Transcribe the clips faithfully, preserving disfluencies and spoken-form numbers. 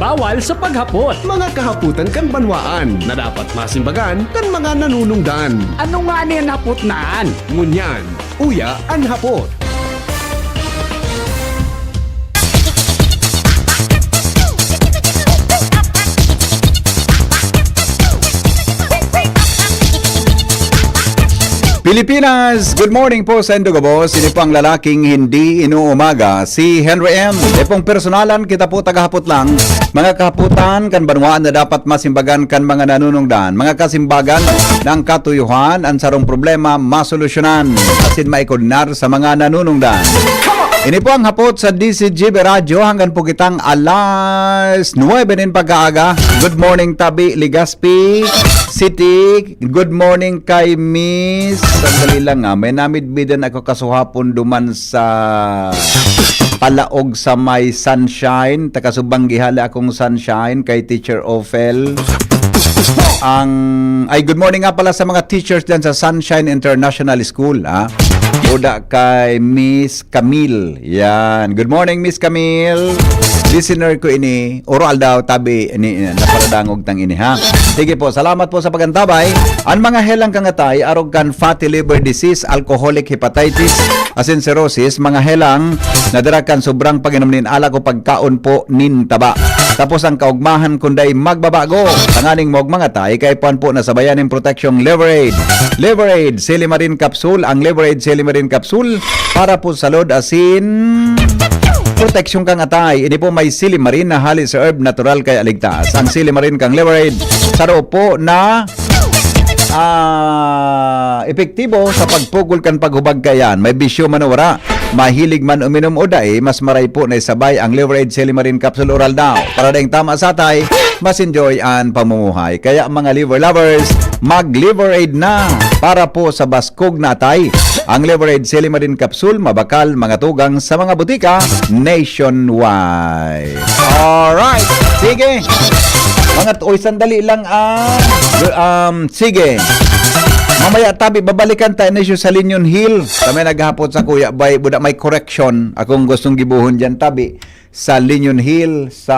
Awal sa paghapot. Mga kahapotan kan banwaan na dapat masimbagan kan mga nanunungdan. Ano ngani an hapot na an? Ngunyan, uya an hapot. Pilipinas, good morning po sa indo gabos. Ini po ang lalaking hindi inuumaga, si Henry M. Dai pong personalan, kita po tagahapot lang. Mga kahapotan kan banwaan na dapat masimbagan kan mga nanunungdan. Mga kasimbagan ng katuyuhan, ang sarong problema masolusyonan asin maikudnar sa mga nanunungdan. Ini po ang hapot sa D C G B Radyo. Hanggan po kitang alas nuwebe nin pagkaaga. Good morning, tabi, Legazpi City. Good morning kay Miss. Sandali lang, ah. May namidbidan ako kasuhapon duman sa palaog sa may Sunshine. Takasubang gihali akong Sunshine kay Teacher Ophel. Ang, ay, good morning nga pala sa mga teachers dyan sa Sunshine International School, ah. Uda kay Miss Camille. Yan. Good morning, Miss Camille. Listener ko ini. Oro aldaw, tabi, ini, naparadangog tang ini, ha? Sige po, salamat po sa pagantabay. An mga helang kangatay, arog kan fatty liver disease, alcoholic hepatitis, asin cirrhosis, mga helang na dara kan sobrang pag-inom nin alak o pagkaon po nin taba. Tapos ang kaugmahan kun dai magbabago, tanganing maugma ngata, kaipuhan po na sabayan nin proteksyong Liver Aid. Liver Aid, Silimarin Capsule. Ang Liver Aid Silimarin Capsule para po sa load asin proteksyon kan atay. Ini po may silimarin na hali sa herb, natural kaya ligtas. Ang silimarin kan Liver Aid, saro po na, ah, epektibo sa pagpugol kan paghubag kaiyan. May bisyo man o wara, mahilig man uminom o dai, mas maray po na isabay ang Liver Aid Silimarin Capsule Oral Daw. Para daing tama sa atay, mas enjoy an pamumuhay. Kaya mga liver lovers, mag-Liver Aid na para po sa baskog na atay. Ang Liver Aid Silimarin Capsule, mabakal, mga tugang sa mga butika nationwide. Alright. Sige. Mga t-, oy, sandali lang, ah. Um, sige. Mamaya, tabi, babalikan ta ini sa Linion Hill. Kami naghapot sa kuya, bay, buda may correction. Akong gustong gibohon dyan, tabi. Sa Linion Hill, sa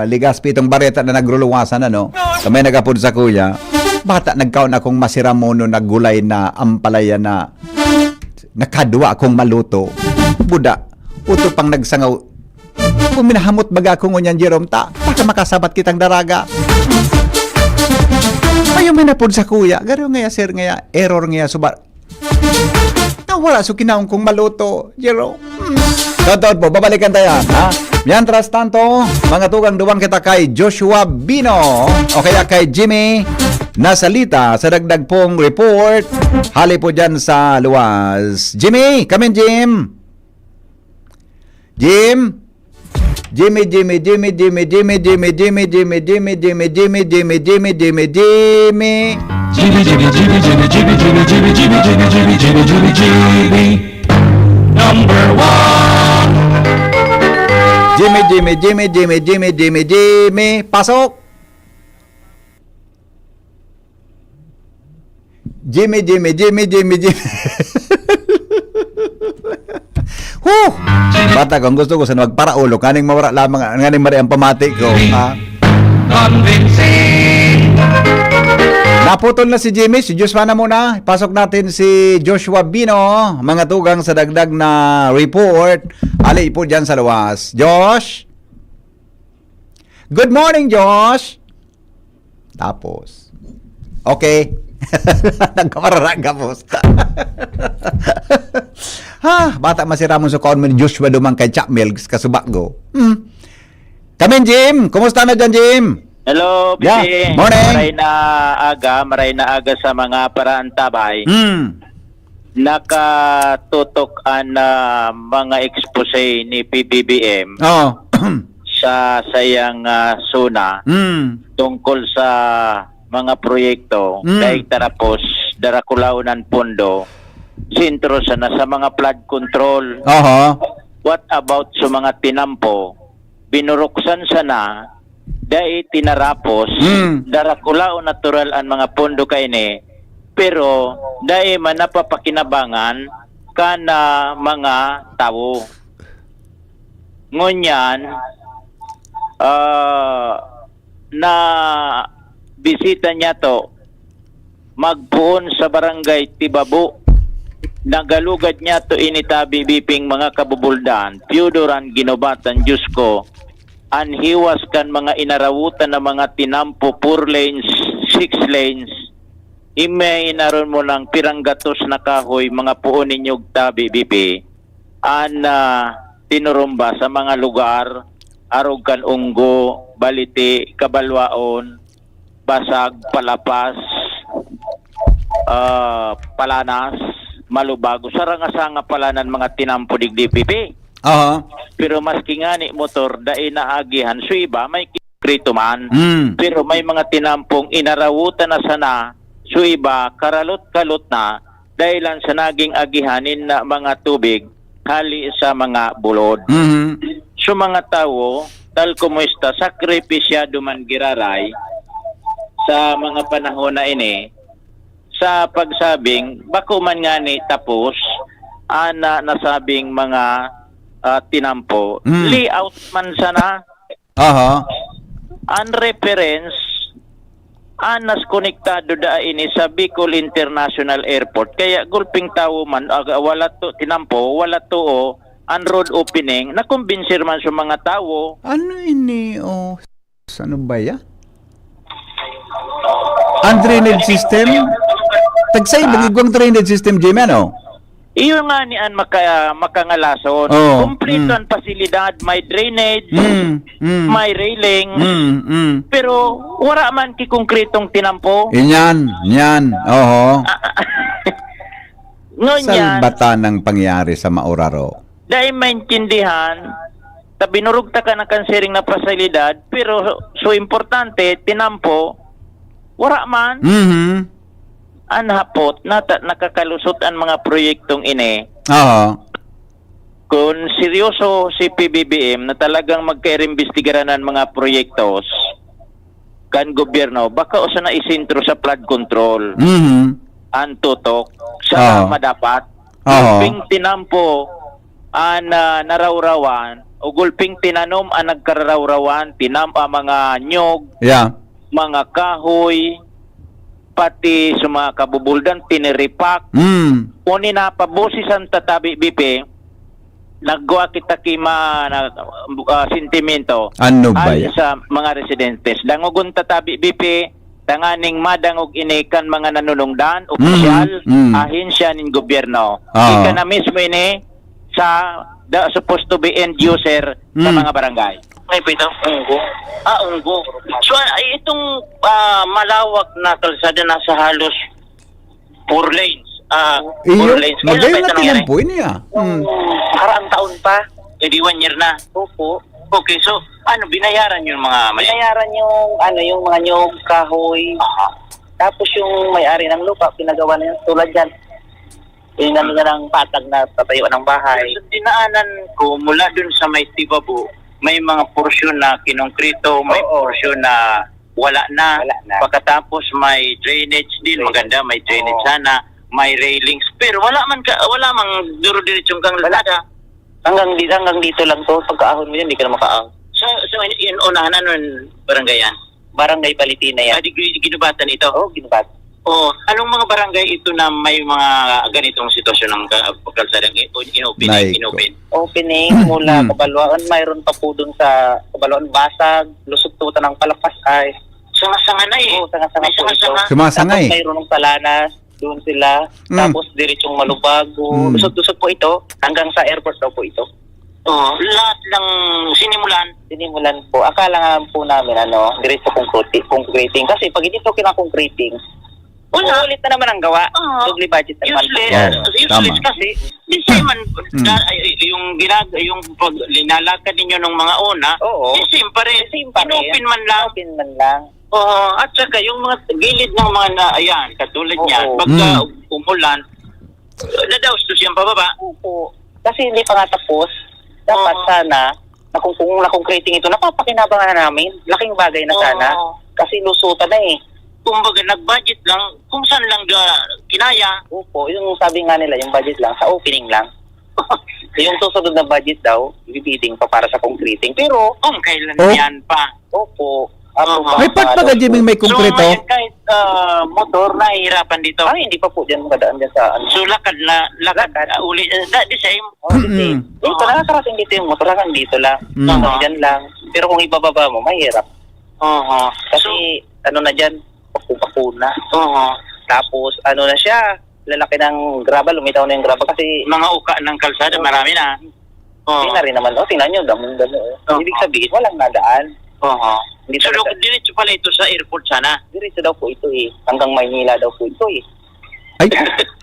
Legazpi, itong bareta na nagruluwasan, ano? Kami naghapot sa kuya. Bata, nagkaon akong masiramono na gulay na ampalaya na nakadwa akong maluto. Buda, uto pang nagsangaw. Kung minahamot baga ako ngunyan, Jerome, ta, baka makasabat kitang daraga. Ayaw man napod sa kuya. Garo ngaya, sir, ngaya, error ngaya, suba-, nawara so kinaon kong maluto, Jerome. Hmm. Totoo po, babalikan tayo, ha? Mientras tanto, mga tugang, duwang kita kay Joshua Bino o kaya kay Jimmy Nasalita sa dagdag pong report. Hali po dyan sa luwas. Jimmy, come in, Jim. Jim? Jimmy, Jimmy, Jimmy, Jimmy, Jimmy, Jimmy, Jimmy, Jimmy, Jimmy, Jimmy, Jimmy, Jimmy, Jimmy, Jimmy, Jimmy. Jimmy, Jimmy, Jimmy, Jimmy, Jimmy, Jimmy, Jimmy, Jimmy, Jimmy, Jimmy, Jimmy, Jimmy, Jimmy. Number one. Jimmy, Jimmy, Jimmy, Jimmy, Jimmy, Jimmy, Jimmy. Pasok. Jimmy, Jimmy, Jimmy, Jimmy, Jimmy. Huh! Bata ko, ang gusto ko sa magparaulo, kaning mawara lamang, kaning mari ang pamati ko, ha? Convincing. Naputol na si Jimmy, si Joshua na muna. Pasok natin si Joshua Bino, mga tugang sa dagdag na report. Ali po dyan sa luwas. Josh? Good morning, Josh! Tapos, okay. Nagkamararaga, boss. Ha, bata masiramon sa kaon mo ni Joshua Dumang kay Chapmel, kasuba ko. Hmm. Kamin, Jim. Kumusta na dyan, Jim? Hello, Yeah. P C. Morning. Maray na aga, maray na aga sa mga paraantabay. Hmm. Nakatutok an, ah, mga expose ni P B B M Oh. sa sayang, ah, SONA Hmm. tungkol sa mga proyekto, Mm. daig tarapos, darakulaon an pondo, sentro sana sa mga flood control. Aha. What about sa mga tinampo? Binuruksan sana, dai tinarapos, Mm. darakulaon natural an mga pondo kaini, pero dai man napapakinabangan kan, ah, mga tawo. Ngunyan, ah, na bisita niya to, magpoon sa Barangay Tibabo. Nagalugad niya to ini tabi biping mga kabubuldan, Theodore an ginubatan, Diyos ko, an hiwas kan mga inarawutan na mga tinampo, four lanes, six lanes, imay inaron mo ng piranggatos na kahoy, mga puon ninyog tabi bipi, an ah, tinurumba sa mga lugar, arog kan Unggo, Baliti, Kabalwaon, Basag, Palapas, ah, Palanas, Malubago, sarang-sanga palanan mga tinampo digdi, Pipi. Aha. Pero maski ngani motor, dai naagihan. So iba, may konkreto man. Mm. Pero may mga tinampong inarawutan na sana, so iba, karalot-kalot na, dahilan sa naging agihan nin na mga tubig hali sa mga bulod. Mhm. So mga tawo, tal kumusta, sakripisyado man giraray sa mga panahon na ini, sa pagsabing, bako man ngani tapos, ana nasabing mga, ah, tinampo. Mm. Layout man sana. Aha. An reference, an nas konektado da ini sa Bicol International Airport. Kaya gulping tawo man, aga, wala to, tinampo, wala to, oh, an road opening, nakumbinsir man sa mga tawo. Ano ini, oh? Ano ba yan? Ang drainage system? Tagsay, Ah. bang igwang drainage system, Jimmy, ano? Iyo nga ni an maka-, makangalason. Oo, Kompleto mm. ang pasilidad, may drainage, Mm, mm. may railing. Mm, mm. Pero wala man ki konkretong tinampo. Inyan, inyan. Oho. Ngunyan, Salbata ng pangyayari sa Mauraro. Dai maintindihan, ta binurog ta ka na kan siring na pasilidad, pero so importante, tinampo, wala man. Mhm. An hapot, nata-, nakakalusot an mga proyektong ini. Oo. Kun seryoso si P B B M na talagang magkaimbestigaran an mga proyektos kan gobyerno, bako sana isentro sa flood control Mhm. an tutok sa Oo. madapat. Oo. Gulping tinampo an, ah, narawrawan o gulping tinanom an nagkararawrawan, tinam-, ah, mga nyog, Yeah. mga kahoy, pati sa mga kabubuldan, tiniripak. Mm. Uni na, paboses an tatabi, bipi, nagwa kita ki ma-, na, ah, sentimento Ano ba ayon yan? sa mga residentes. Dangogon tatabi, bipi, tanganing madangog ini kan mga nanunungdan, Mm, opisyal, mm. ahensya nin gobyerno. Oo. Ika na mismo ini sa, the supposed to be end user sa Mm. mga barangay. May pitang Unggo. Ah, Unggo. So, ay, itong, ah, malawak na kalsada nasa halos four lanes. Ah, Iyo, four lanes. Kailan ba magayon ito na nangyari? tinampo, ini, ah. Hmm. Karaang taon pa. Eh, di one year na. Opo. Okay, so, ano, binayaran yung mga mali? Binayaran yung, ano, yung mga nyog, kahoy. Aha. Tapos yung may-ari ng lupa, pinagawa na yung tulad yan. Yung ano na lang, patag na tatayo ng bahay. Sa dinaanan ko, mula dun sa may Tibabo, may mga porsyon na kinongkrito, may Oo. porsyon na wala na. Wala na. Pagkatapos may drainage din, Drainage. maganda, may drainage Oo. sana, may railings. Pero wala man ka, wala mang duro-diretso kang Wala. kalsada. Hanggang di-, hanggang dito lang to. Pagkaahon mo yun, di ka na makaahon. So, so in, in unahan, anong barangay yan? Barangay Palitina yan. Ah, di, di, Ginubatan ito? Oo, Ginubatan. Oh, anong mga barangay ito na may mga ganitong sitwasyon ng ka-, kalsadang i-, in-, inopen, Naiko. inopen? Opening mula Mm. Kabalwaon, mayroon pa po dun sa Kabalwaon, Basag, lusot po ng Palapas ay. Sanga-sanga na eh. Oo, sanga-sanga May po ito. sanga-sanga. Sumasanga Tapos eh. mayroon ng Palanas, doon sila. Mm. Tapos diretsong Malubago. Mm. Lusot-lusot po ito. Hanggang sa airport daw po ito. Oh, lahat ng sinimulan. Sinimulan po. Akala nga po namin, ano, diretso concrete-, concreting. Kasi pag hindi po kinakongkreting, Wala. uulit na naman ang gawa. Oo. Doble budget na naman. Useless. Oo, Useless tama. kasi. Di siya man, Mm. da-, ay, yung ginag-, yung pag linalakad ninyo nung mga una, Oo. di siya pa rin. Di siya pa rin. Inopen man lang. Inopen man lang. Oo, at saka yung mga gilid ng mga na, ayan, katulad Oo. niyan, pagka Mm. umulan, nadaustos yan pababa. Opo. Kasi hindi pa nga tapos. Dapat Oo. sana, na kung, kung nakongkreting ito, napapakinabangan na namin. Laking bagay na Oo. sana. Kasi lusutan na eh. Kumbaga, nag-budget lang kung saan lang ga-, kinaya. Opo, yung sabi nga nila, yung budget lang, sa opening lang. Yung susunod na budget daw, ibibidding pa para sa concreting. Pero, Kung kailan Oh. yan pa. opo, ano Oo. pa, May part ba ano, ka, Jimmy, may So, konkreto? ngayon, kahit ah, motor, nahihirapan dito. Ay, hindi pa po dyan makadaan dyan sa ano. So, lakad na, lakad, Lakad. ah, uli, uh, the same. Oh, kasi, Mm. dito, nakakarating dito yung motor, hanggang dito lang. Mm. Hanggang dyan lang. Pero kung ibababa mo, mahirap. Oo. Kasi, ano na dyan, paku-paku na. Oo. Tapos, ano na siya, lalaki ng gravel, lumitaw na yung gravel kasi Mga uka ng kalsada, marami na. Oo. hindi na rin naman, oh, tingnan nyo, damong-damo. Oh. Oo. Ibig sabihin, walang nadaan. Oo. Hindi So, talaga, lo- diretso pala ito sa airport sana. Diretso daw po ito eh. Hanggang Maynila daw po ito eh. Ay,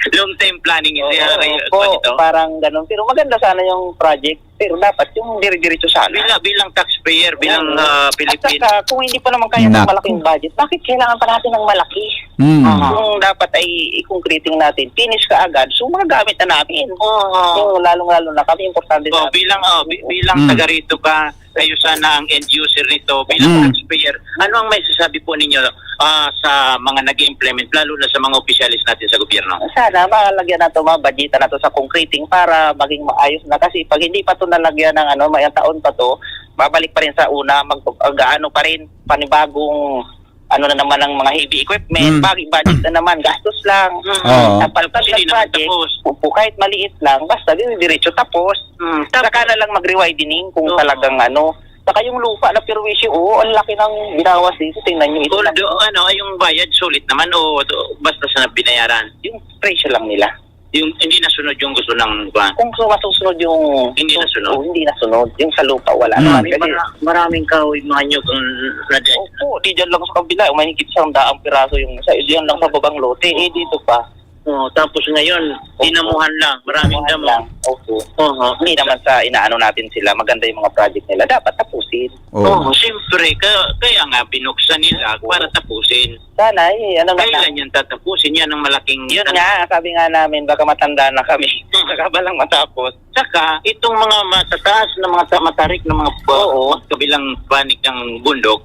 Long time planning ito. Oo, Yung, po, ito. Parang ganun. Pero maganda sana yung project. Pero dapat yung dire-diretso sana. Bilang, bilang taxpayer, bilang Oo. ah, At Pilipino. saka, kung hindi pa naman kaya ng Nako. malaking budget, bakit kailangan pa natin ng malaki? mm. Aha. Kung dapat ay i-concreting natin, finish kaagad, so magagamit na natin. Oo. So, lalong-lalo na kami, importante Oh, sa bilang oh, bi- bilang Mm. taga rito ka, kayo sana ang end user nito bilang Mm. taxpayer. Ano ang may sasabi po ninyo ah, sa mga nag-implement, lalo na sa mga opisyalis natin sa gobyerno? Sana malagyan na to, mabudgetan na to sa concreting para maging maayos na. Kasi pag hindi pa to nalagyan ng ano, may taon pa to, babalik pa rin sa una, mag, mag-ano pa rin, panibagong ano na naman ng mga heavy equipment, Mm. bag- budget na naman, gastos lang. Oo. Dapat Tapos hindi naman project, tapos. Opo, kahit maliit lang, basta diretso tapos. Mm, Saka na lang mag-rewidening kung Oo. talagang ano. Saka yung lupa na perwisyo, oo, ang laki ng binawas dito. Tingnan nyo ito. Although, ano, yung bayad, sulit naman o basta sa binayaran? Yung presyo lang nila. Yung hindi nasunod yung gusto ng kuwan. Kung so, masusunod yung... Hindi nasunod. Oo, hindi nasunod. Yung sa lupa, wala Hmm. naman. May Kasi, mara- maraming kahoy, mga nyug ang nadi. opo, di dyan lang sa kabila. May higit isang daang piraso yung sa... Diyan lang sa babang lote. Eh, dito pa. Oh, tapos ngayon, dinamuhan lang. Maraming Dinamuhan damo. lang. Opo. Oo. Hindi naman sa inaano natin sila. Maganda yung mga project nila. Dapat tapusin. Oo. Oo, siyempre. Kaya, kaya nga binuksan nila para tapusin. Sana, eh, ano na Kailan yan tatapusin? Yan ang malaking... Yun nga, sabi nga namin, baka matanda na kami. Saka ba lang matapos? Saka, itong mga matataas na mga ta- matarik na mga pa- Oo. kabilang panig ng bundok,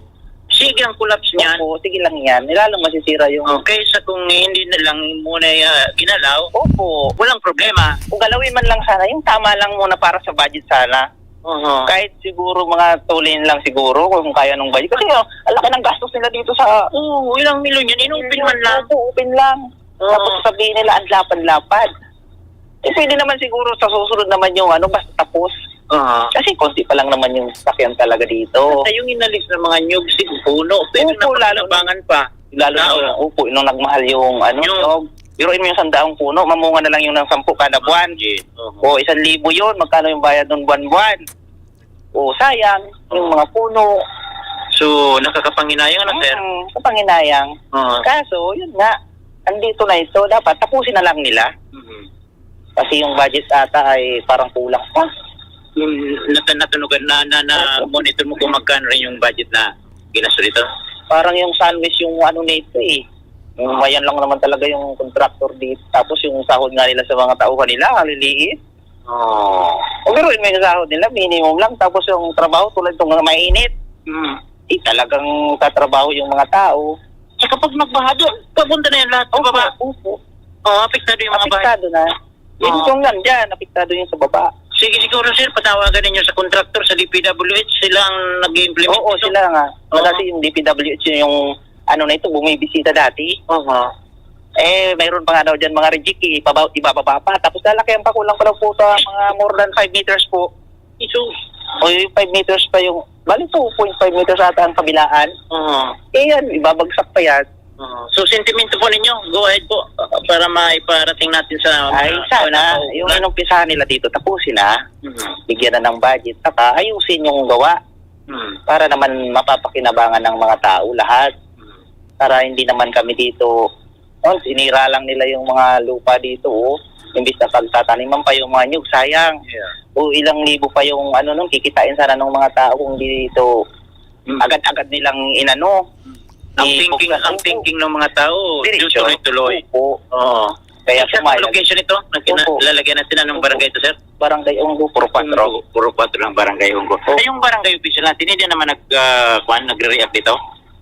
sige ang collapse niyan. Opo, sige lang yan. Lalong masisira yung... Oh, kaysa kung hindi na lang muna uh, ginalaw, Opo. walang problema. Kung galawin man lang sana, yung tama lang muna para sa budget sana. Oo. Kahit siguro mga tulin lang siguro kung kaya nung budget. Kasi oh, ang laki ng gastos nila dito sa... Oo, ilang milyon yan. Inopen man lang. Opo, open lang. Oo. Tapos sabihin nila, ang lapad-lapad. Eh, pwede naman siguro sa susunod naman yung ano, basta tapos. Oo. Kasi konti pa lang naman yung sakyan talaga dito. Sa yung inalis ng mga nyug, si puno, pero Opo, lalo napakinabangan pa. Lalo Tao. na, opo, yung nagmahal yung ano, Yung- yung, pero yung isang daang puno, mamunga na lang yung ng sampu kada buwan. Yes. Oo. O, isang libo yun, magkano yung bayad ng buwan-buwan? O, sayang, yung mga puno. So, nakakapanginayang na, sir. Mm, kapanginayang. Oo. Kaso, yun nga, andito na ito, dapat tapusin na lang nila. Mhm. Kasi yung budget ata ay parang kulang pa. Yung nat- natunugan na, na, na monitor mo kung magkano rin yung budget na ginasto dito? Parang yung sandwich yung ano nito eh. Yung mayan lang naman talaga yung contractor dito. Tapos yung sahod nga nila sa mga tauhan nila, kaliliit. Oo. O pero yung may sahod nila, minimum lang. Tapos yung trabaho tulad itong mga mainit. Mm. Eh, talagang tatrabaho yung mga tao. Tsaka pag magbaha doon, papunta na yan lahat sa baba. Opo. Oo, apektado yung mga bahay. Apektado na. Yung, Oo. yung nandyan, apektado yung sa baba. Sige, siguro, sir, patawagan ninyo sa contractor sa D P W H, sila ang nag-implement Oo, nito. Sila nga. Oo. Kasi yung D P W H yung ano na ito, bumibisita dati. Oo. Eh, mayroon pa nga daw dyan mga reject, eh, ibaba, ibababa pa. Tapos lalaki ang pakulang pa daw po sa mga more than five meters po. Iso. O yung five meters pa yung, bali two point five meters ata ang kabilaan. Oo. Eh yan, ibabagsak pa yan. Oo. So, sentimento po ninyo, go ahead po, uh, para maiparating natin sa mga Ay, sana, mga yung inumpisahan nila dito, tapusin na. Mhm. Bigyan na ng budget, saka ayusin yung gawa Mhm. para naman mapapakinabangan ng mga tao lahat. Mhm. Para hindi naman kami dito, oh, sinira lang nila yung mga lupa dito, oh. Imbis na pagtataniman pa yung mga nyug, sayang. Yeah. O ilang libo pa yung ano nun, kikitain sana ng mga tao kung dito Mhm. agad-agad nilang inano. Ang Di- thinking, ang thinking ng mga tao, Diretso. tuloy-tuloy. Opo. Oo. Kaya Saan pumayag. Location ito? Nag- Opo. Lalagyan natin, anong barangay ito, sir? Barangay Unggo, Puro Patro. Unggo, Puro Patro ng barangay Unggo. Opo. Ay, yung barangay official natin, hindi naman nag, ah, kwan, nagre-react dito?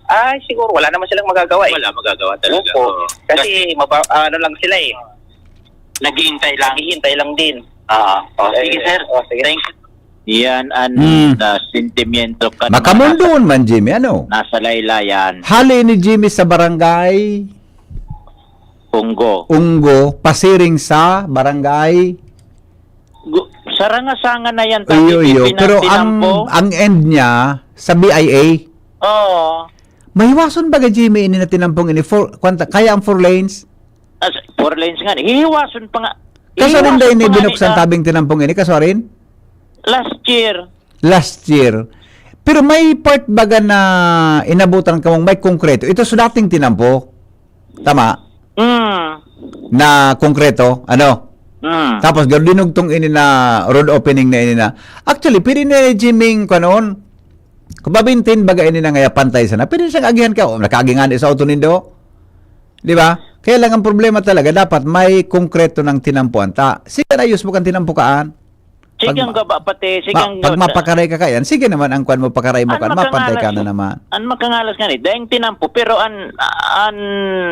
Ay, siguro wala naman silang magagawa eh. Wala magagawa talaga. Opo. Oo. Kasi maba- ano lang sila eh. Naghihintay lang. Naghihintay lang din. Ah, oh, sige, sir. Oh, sige. Thank you. Yan ang, Mm. ah, sentimiento ka Makamundoon man, Jimmy, ano? Nasa laylayan. Hali ni Jimmy sa barangay Unggo. Unggo, pasiring sa barangay Gu-, saranga-sanga na yan, Iyo, Tati, iyo. Pilipinas, Pero ang, tinampo. Ang end niya, sa B I A. Oo. Mahiwason ba, Jimmy, ini na tinampong ini? Four, kwanta, kaya ang four lanes? As, four lanes nga, eh. Hihiwason pa nga. Kaso Hihiwason rin dahil pa nga binuksan ni, ah, tabing tinampong ini, kaso rin? Last year. Last year. Pero may part baga na inabutan ka mong may konkreto. Ito sa dating tinampo. Tama? Mm. Na konkreto, ano? Mm. Tapos, dinugtong ini na road opening na ini na. Actually, pwede na ni Jimmy, kanon, kung babintin, baga ini na ngaya pantay sana. Pwede siyang agihan ka, o, nakaagi nga ni sa auto nindo. Di ba? Kaya lang ang problema talaga, dapat may konkreto ng tinampuan ta. Sige na, ayos mo kang tinampo kaan. Sige Pag ang ma-, gaba pati, sige ma-, ang pag gaba. Mapakaray ka kayan, sige naman ang kwan mo, pakaray mo An kan, mapantay makangalas ka na nga, naman. An makangalas nga ni, dahil tinampo, pero an, an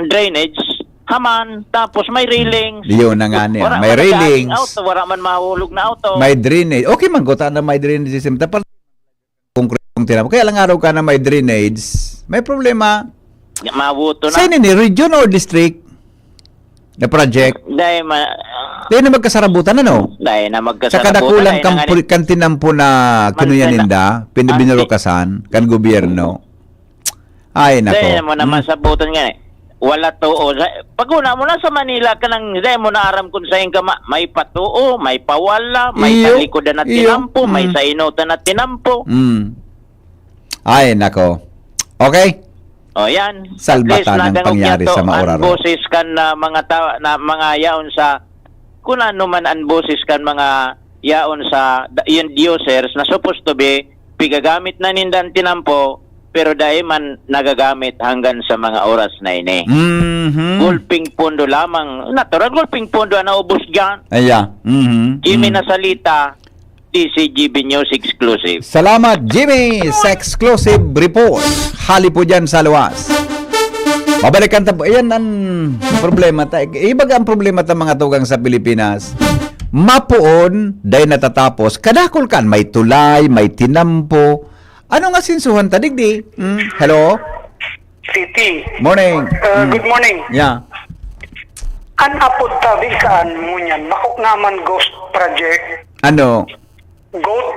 drainage, haman, tapos may railings. Yun na nga niya. Wala May man nag-aaging railings. Auto, wala man mahulog na auto. May drainage. Okay, mangguta na may drainage system. Tapos, konkretong tinampo. Kaya lang araw ka na may drainage, may problema. Mabuto na. Sa ini ni region or district na project? Dahil ma-, Dahil na magkasarabutan, ano? Dahil na magkasarabutan, Sa kadakulang dahil na nga kampu-, ni-, kantinampo na kinuya Mansa na-, ninda, ang pinabinurukasan, kan gobyerno. Ay, nako. Dahil mo naman Hmm. sabutan nga eh. Wala too. Sa, pag una mo na sa Manila ka nang, dahil mo na aram kung saan ka ma-, may patuo, may pawala, may Iyo, talikodan na iyo. tinampo, may Hmm. sainutan na tinampo. Hmm. Ay, nako. Okay. O, yan. Salbatan At least, ang nadangog niya pangyari to, sa Maura ang Road. Boses kan, ah, mga ta-, na mga yaon sa, kung ano man ang boses kan mga yaon sa, da-, yung users na supposed to be, pigagamit na ninda ang tinampo, pero dai man nagagamit hanggang sa mga oras na ini. Mhm. Gulping pondo lamang. Natural, gulping pondo ang naubos dyan. Aya. Mhm. Jimmy Mm. Nasalita, D C G B News exclusive. Salamat, Jimmy, sa exclusive report. Hali po dyan sa luwas. Mabalikan ta po. Ayan ang problema ta. Ibaga ang problema ta, mga tugang, sa Pilipinas. Mapoon, dai natatapos. Kadakol kan, may tulay, may tinampo. Ano nga sinsuhan ta, digdi? Hmm? Hello? City. Morning. Uh, Hmm. Good morning. Yeah. An apod tabi kaan mo niyan, bako naman ghost project. Ano? Goat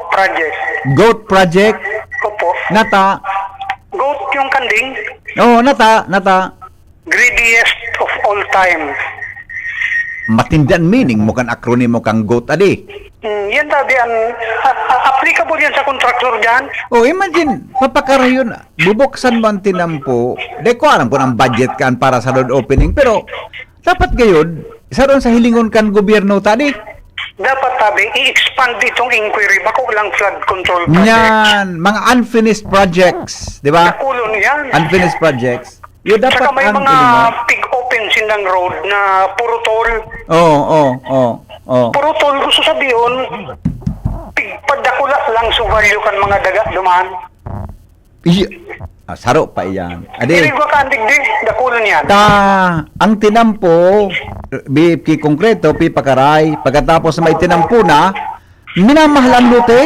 project. Goat project? Opo. Nata? Goat yung kanding? Oo, nata, nata. Greediest of all time. Matindi an meaning mo kan acronym mo kang goat, adi. Hmm, yan tabi an, a-, a-, applicable yan sa contractor dyan. Oh, imagine, papakarayon, bubuksan mo ang tinampo, di ko alam kung ang budget kan para sa road opening, pero dapat gayod, isa ron sa hilingon kan gobyerno, tadi. Dapat tabi, i-expand itong inquiry, bako lang flood control project. Yan, mga unfinished projects, di ba? Nakulon yan. Unfinished projects. Yun dapat Saka may ang mga ano mo. Pig open sindang road na puro toll. Oo, oo, oo, oo. Puro toll, gusto sabihin, pigpadakula lang sa value kan mga daga duman. Iya. Ah, saro pa iyan. Adi. Diri gwa ka andig di, dakulon yan. Ta, ang tinampo, bi-, ki konkreto, pipakaray. Pagkatapos may tinampo na, minamahal ang lote.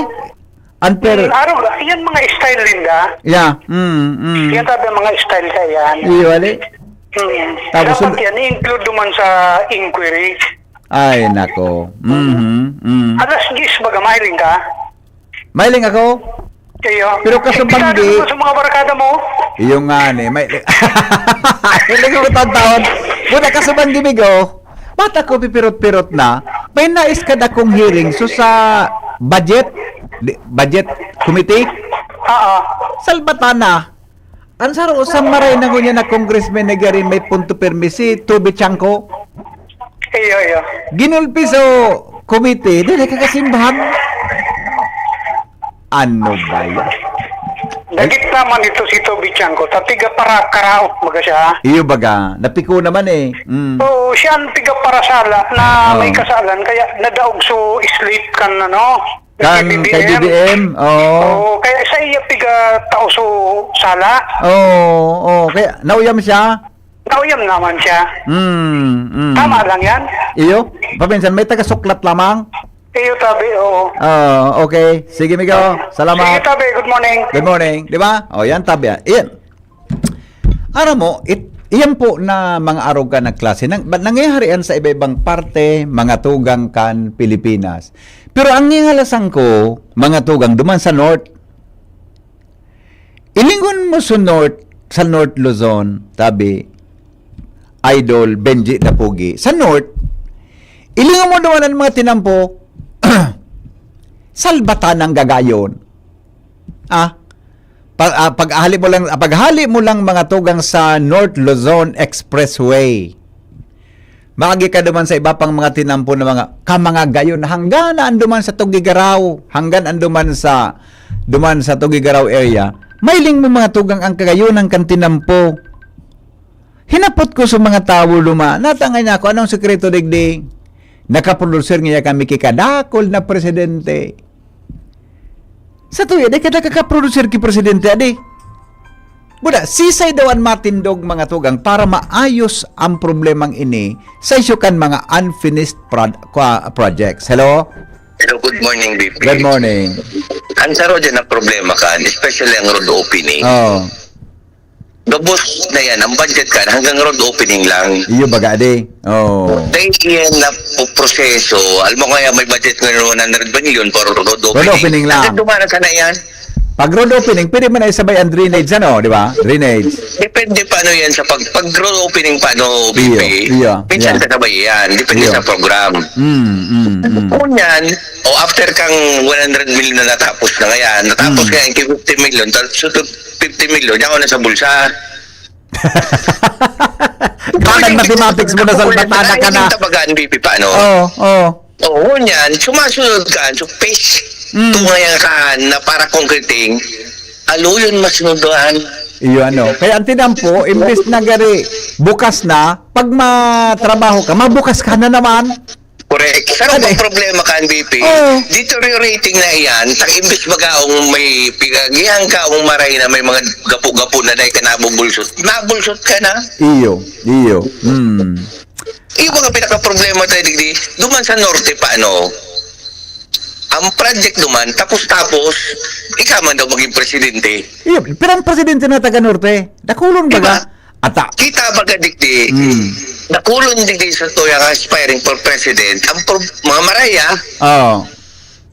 Ang per- Hmm, araw, yan mga style, Linda. Yeah. Mm, mm. Yan tabi ang mga style ka yan. Iyo, ali. Hmm. Tapos Dapat sul- yan, i-include duman sa inquiry. Ay, nako. Mhm, mm. Alas diyes, baga, mahiling ka? Mahiling ako? Iyo. Pero kaso Eh, banggi- sa mga barkada mo? Iyo nga ni, may, hindi ko matataon. Buta kaso banggi, Migo. Bata ko, pipirot-pirot na. May nais ka dakong hearing. So, sa budget, di, budget committee? Oo. Salbatana. Ang saro sa maray na ngunyan na congressman na gari may punto pirmi, si Toby Chanco. Iyo, iyo. Ginulpi sa komite, dili ka kasimbahan. Ano ba yan? Dagit naman ito si Toby Chanco. Tatiga para karaot, baga siya. Iyo baga, napiko naman eh. Mm. Oo, siya ang tiga parasala na Oo. may kasalan, kaya nadaog so slate kan ano, Kan K B B M. K B B M, oo. Oo, kaya sa iya piga tao so sala. Oo, oo. Kaya nauyam siya? Kauyam naman siya. Hmm, hmm. Tama lang yan. Iyo, paminsan may taga-suklat lamang. Iyo, tabi, oo. Ah, okay. Sige, Migo. Salamat. Sige, tabi. Good morning. Good morning. Di ba? O, yan, tabi. Yan. Aram mo, it, iyan po na mga arogan na klase. Nang, ba, nangyayari yan sa iba-ibang parte, mga tugang kan Pilipinas. Pero ang ngingalasan ko, mga tugang, duman sa North, ilingon mo sa North, sa North Luzon, tabi, Idol Benji Dapugi. Sa North, ilingon mo duman ang mga tinampo, salbatan ng gagayon. Ah, pag, ah, paghali mo lang, ah, paghali mo lang mga tugang sa North Luzon Expressway. Maagi ka duman sa iba pang mga tinampo na mga, ka mga gayon, hanggan na anduman sa Tugigaraw, hanggan anduman sa, duman sa Tugigaraw area, mailing mo mga tugang ang kagayonan kan tinampo. Hinapot ko sa mga tawo luma, natangay na ako, anong sekreto digdi? Nakaproducer niya kami kikadakol na presidente. Sa tuya, di ka nakakaproducer ki presidente, adi? Buda, sisay daw an matindog mga tugang para maayos ang problemang ini sa isyu kan mga unfinished prod-, kwa-, projects. Hello? Hello, good morning, B P. Good morning. Ang saro dyan ang problema kan, especially ang road opening. Oh. Gabos na yan, ang budget kan, hanggang road opening lang. Iyo baga, di? Oh. Dahil yan na po proseso, alam mo kaya may budget ngayon one hundred million for road opening. Road opening lang. Hanggang dumana ka na yan. Pag road opening, pwede mo na isabay ang drainage, ano, di ba? Drainage. Depende paano yan sa pag, pag road opening paano, B P. Iyo, iyo, Minsan yeah. kasabay yan. Depende Iyo. sa program. Mm, mm, mm. Kung yan, o after kang one hundred million na natapos na ngayon, natapos Mm. kaya yung fifty million, tapos ito fifty million, diyan ko na sa bulsa. Kanang mathematics mo na sa Kung yan, mata na ka na. Tabagan, B P, paano? Oo, oo. Oo, yan. Sumasunod ka, so fish. Mm. Tungayan ka na para concreting. Aluyon masunod doon. Iyo, ano. Kaya ang tinampo, imbes na gari, bukas na, pag matrabaho ka, mabukas ka na naman. Correct. Pero Ano ang eh? problema kan, B P, Oo. deteriorating na iyan, ta imbes baga ang may pigagihan ka, ang maray na may mga gapo-gapo na dahil ka nabubulsot, nabulsot ka na. Iyo, iyo. Mm. Iyo mga pinaka-problema tayo, digdi, duman sa norte pa, ano, ang project duman, tapos-tapos, ikaw man daw maging presidente. Iyo, pero ang presidente na taga-norte, dakulon Diba? baga. Ata. Kita baga digdi, Mm. nakulon digdi sa tuya nga aspiring for president, ang prob-, mga maraya, Oo.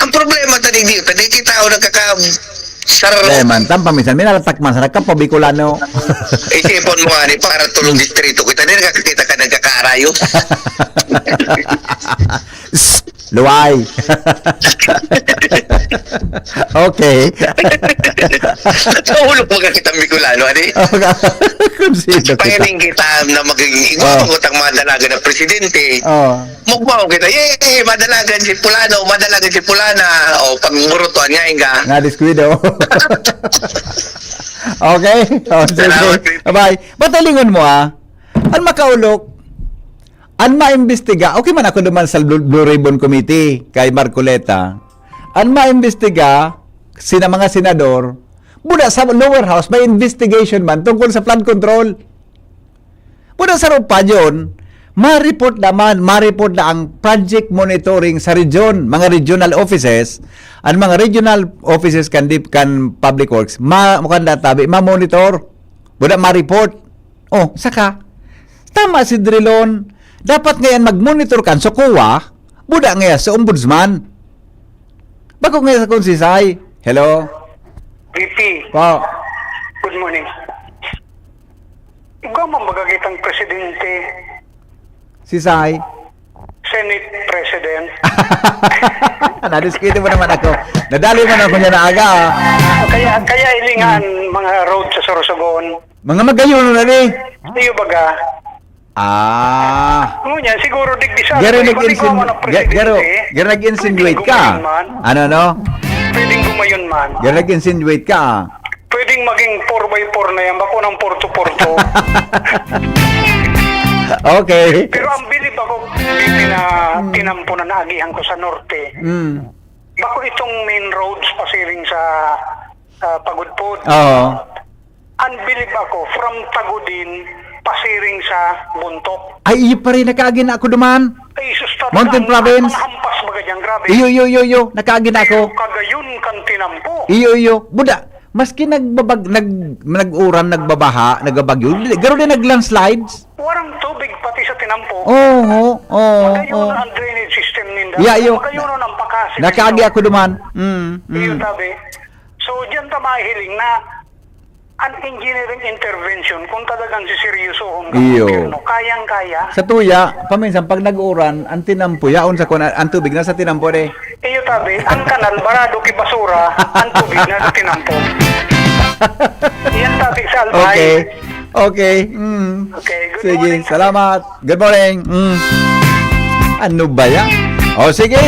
ang problema ta digdi, ta di kita o nagkaka-, sar- Eh, man, tam, paminsan, minalatak man, sa nagkapabikulano. Isipon mo nga ni, para tulong distrito kita, di nakakita ka nagkakaarayo. Luway. Okay. Sa ulo ko ka kitang Bicolano, ani? Oh, ka-, kung sino kita. Aspiring kita na magiging, Oh. igwa ko tang mga dalaga na presidente. Oh. Mugmao kita, "Yay! Madalagan si Pulano, madalagan si Pulana." O, pag murutuan nga, inga. Nga, diskwido. Okay? Oh, sige. Salamat, Pete. Bye-bye. Ba't talingon mo, ah? An makaulok, an maimbestiga, okay man ako duman sa Blue, Blue Ribbon Committee kay Marcoleta. An maimbestiga, sina mga senador, buda sa lower house, may investigation man tungkol sa flood control. Buda sa rupa yun, ma-report naman, ma-report na ang project monitoring sa region, mga regional offices, ang mga regional offices kan, dip-, kan public works, ma-, kan databi, ma-monitor. Buda ma-report. Oh, saka, tama si Drilon. Dapat ngayon mag-monitor kan sa COA, buda ngayon sa ombudsman. Bako ngayon sa konsisay. Hello? V P. Po. Good morning. Ikaw man magagitang presidente. Si Sai? Senate President. Nadiskite mo naman ako. Nadali mo na ako niya na aga, ah. Kaya, kaya ilingan mga road sa Sorsogon. Mga magayon na ni. Iyo baga? Ah. Ngunyan, siguro digdi sa Garo ano, nag-insin-, ibalik mo man ang ga-, garo, presidente. garo nag-insinuate Pwedeng ka. gumayon man. Ano, no? Pwedeng gumayon man. Garo nag-insinuate ka, ah. Pwedeng maging four by four na yan, bako ng porto-porto. Okay. Pero ang bilib ako, Bibi, na tinampo na naagihan ko sa norte. Mm. Bako itong main roads pasiring sa, sa Pagudpod. Oo. Ang bilib ako, from Tagudin, pasiring sa Bontoc. Ay, iyo pa rin, nakaagi na ako duman. Ay, sus, talaga, Mountain ang Province. Mga hampas baga dyan, grabe. Iyo, iyo, iyo, iyo, nakaagi na ako. Pero kagayon kan tinampo. Iyo, iyo. Buda, maski nagbabag-, nag-, nag-uran, nagbabaha, nagbabagyo, di, garo din nag-landslides. Warang tubig pati sa tinampo. Oo, oo, Magayon oo. Ang drainage system ninda. Yeah, iyo. Magayon ang pakasip Nakaagi ninda. Ako duman. Mm, Iyo, mm. Tabi. So, diyan ta mahihiling na an engineering intervention, kung talagang siseryosohon ka Iyo. Gobyerno, kayang-kaya. Sa tuya, paminsan, pag nag-uuran, ang tinampo, yaon sa kuwan, ang tubig na sa tinampo, de. Iyo, tabi, ang kanal, barado ki basura, ang tubig na sa tinampo. Yan, tabi, sa Albay. Okay. Okay. Mm. Okay, good Sige, morning. Salamat. Good morning. Mm. Ano ba yan? O sige,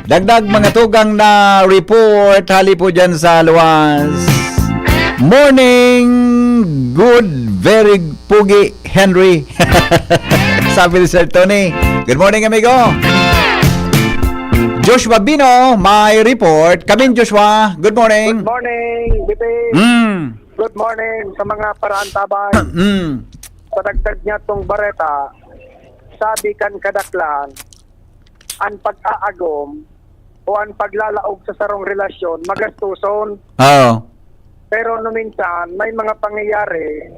dagdag mga tugang na report hali po dyan sa luwas. Morning, good, very pogi, Henry. Sabi ni Sir Tony. Good morning, amigo. Joshua Bino, may report. Kamin, Joshua. Good morning. Good morning, B P. Mm. Good morning sa mga paraantabay. Mm. Padagdag niya tong bareta, sabi kan kadaklan, an pag-aagom o an paglalaog sa sarong relasyon, magastoson. Oo. Pero no minsan, may mga pangyayari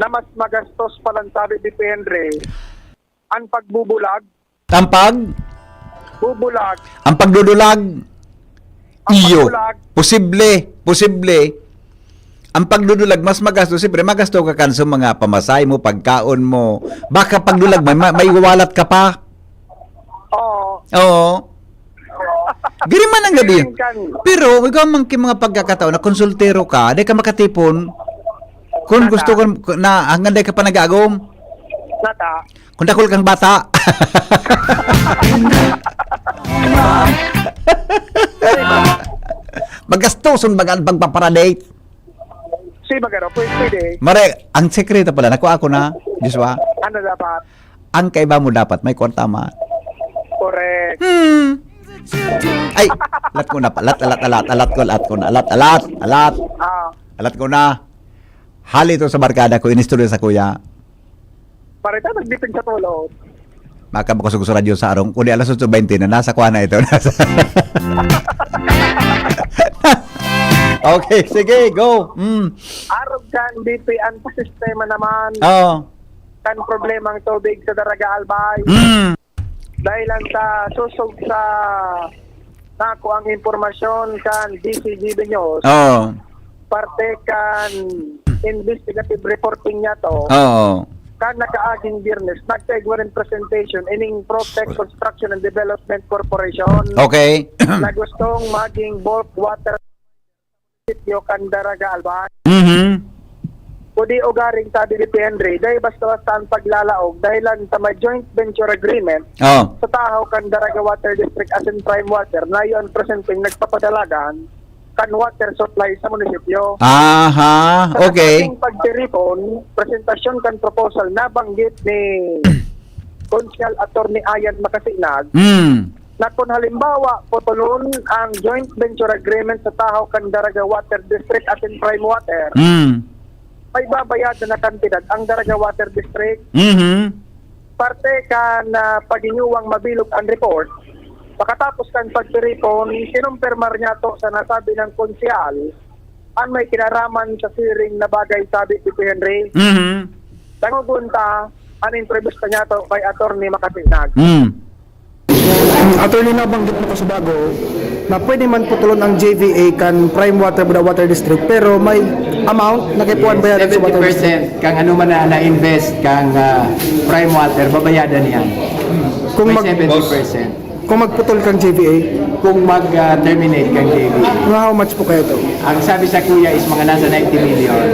na mas magastos pa lang, sabi ni Henry, an pagbubulag. Ang pag? Bubulag. Ang pagdudulag? Ang Iyo. Pagbulag. Posible. Posible. Ang pagdudulag, mas magasto. Siyempre, magasto ka kan sa mga pamasahe mo, pagkaon mo. Baka pagdulag, may, may, may walat ka pa. Oo. Oo. Giri man ang gabi. Giri kan. Pero, ikaw man ki mga pagkakataon na konsultero ka, di ka makatipon. Kung Nata. Gusto ko na, hanggang di ka pa nag-aagom. Nata. Kung dakul kang bata. Magastoson baga ang pagpaparadate. Si Magaro, pwede, pwede. Mare, ang sekreto pala, nakuha ko na, Joshua. Ano dapat? Ang kaiba mo dapat, may kwarta man. Correct. Hmm. Ay, alat ko na, alat, alat, alat, alat ko, alat ko na, alat, alat, alat. Ah. Alat ko na. Hali to sa barkada ko, inistorya sa kuya. Pare, ta, nagdipin sa tulog. Maka makasugod sa radyo sa arong, kundi alas otso bente na, nasa kuha na ito. Nasa Okay, sige, go. Mm. Arog kan B P an sistema naman. Oo. Kan problemang tubig sa Daraga Albay. Mm. Dahil lang sa susog sa nako ang impormasyon kan D C G B News. Oo. Parte kan investigative reporting niya to. Oo. Kan nakaaging Biyernes, nagkaigwa nin presentation ining Protect Construction and Development Corporation Okay. Na gustong maging bulk water sitio kan Daraga Albay. Mhm. Kudi ugaring sabi ni Henry, dahil basta-basta ang paglalaog, dahil lang sa may joint venture agreement Oh. Sa tahaw kan Daraga Water District asin Prime Water, na iyo ang presenteng nagpapadalagan kan water supply sa munisipyo. Aha, Sa okay. Kasabing pagtiripon, presentasyon kan proposal nabanggit ni Konsehal Attorney Ayan Makasinag Hmm. na kung halimbawa putulon ang joint venture agreement sa tahaw kan Daraga Water District asin Prime Water, Hmm. may babayadan na kantidad ang Daraga Water District. Mhm. Parte kan, ah, paghihiwang mabilog ang report. Pakatapos kan pagtiripon, kinumpirmar niya to sa nasabi ng konsehal ang may kinaraman sa siring na bagay, sabi ni Henry. Mhm. Tangogon ta, ang entrevista niya to kay Attorney Makasinag. Mm. Attorney, nabanggit mo kasubago na pwede man putulon ang J V A kan Prime Water Buda Water District, pero may amount na kaipuhan bayaran sa Water District. Seventy percent kang ano man na na-invest kang, ah, Prime Water, babayadan niya. Kung May mag- seventy percent. Kung magputol kang J V A? Kung mag, ah, terminate kang J V A. Mga how much po kaya ito? Ang sabi sa kuya is mga nasa ninety million.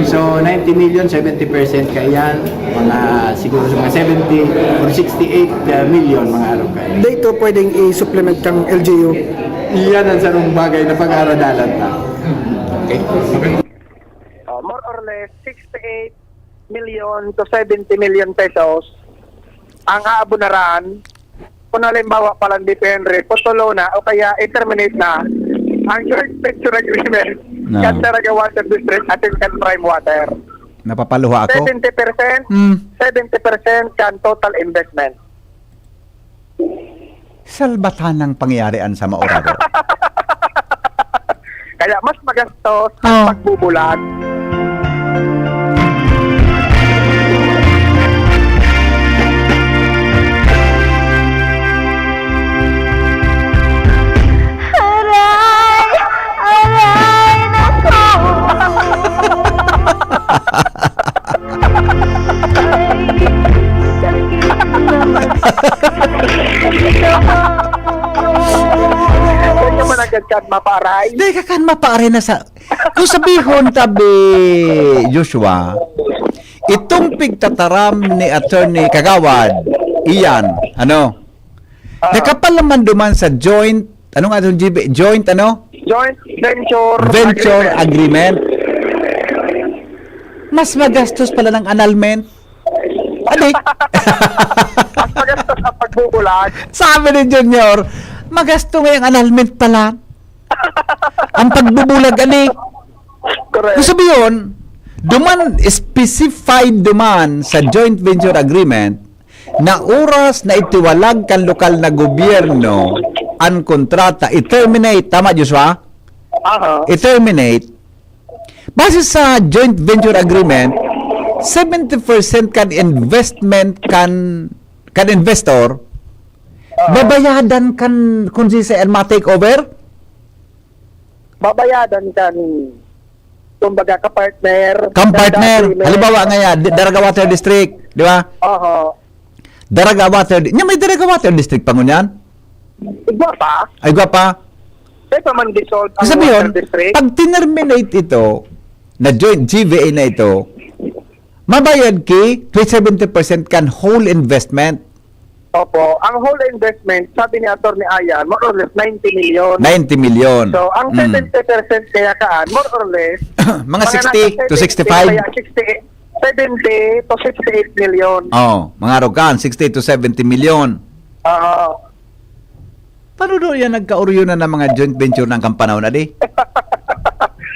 So, ninety million, seventy percent kaya yan. Mga siguro sa mga seventy or sixty-eight million, mga araw ka. Di ito pwedeng i-supplement kang L G U? Iyan ang sarong bagay na pag-aaradalan ta. Okay? Oh, more or less sixty-eight million to seventy million pesos ang aabunaran kung halimbawa palang depende, putulo na o kaya i-terminate na ang joint venture agreement No. Kan Daraga Water District at kan Prime Water. Napapaluha ako. Seventy percent, Hmm. seventy percent kan total investment. Salbatanang pangyayari an sa maoraro. Kaya mas magastos ang Oh. pagbubulag. Aray! Aray, nako! Ay, sakit na. Kaya man agad kan mapaaray. Di ka kan mapaaray na sa, kung sabihon tabi, Joshua, itong pigtataram ni Attorney Kagawad, Ian, ano? Ah. Nakapalaman duman sa joint, ano nga itong G B, joint ano? Joint venture Venture agreement. agreement. Mas magastos pala ng annulment. Adi. Mas magastos ang pagbubulag. Sabi ni Junior, "Magasto nga yung annulment pala." Ang pagbubulag, adi. Correct. Kung sabi yun, duman, specified duman sa joint venture agreement na oras na itiwalag kan lokal na gobyerno ang kontrata, i-terminate. Tama, Joshua? Aha. I-terminate. Base sa joint venture agreement, seventy percent kan investment kan, kan investor, Ah. babayadan kan kung si Sir ma-take over? Babayadan kan, kumbaga, ka-partner. Kan partner. Halimbawa nga yan, Di-, Daraga Water District, di ba? Oho. Daraga Water Di-, nya may Daraga Water District pa ngunyan? Igwa pa? Ay, igwa pa? Kaya pa man dissolve ang Sabi water yun, district? pag tinerminate ito, na joint G V A na ito, mabayad ki twenty, seventy percent kan whole investment. Opo. Ang whole investment, sabi ni Attorney Ayan, more or less ninety million. Ninety million. So, ang Mm. seventy percent kaya kaan, more or less, Mga mga sixty nasa to sixty-five. Kaya sixty, seventy to sixty-eight million. Oh, mga rokan, sixty to seventy million. Oo. Paano do yan nagkauryo na ng mga joint venture ng kampanaw na di?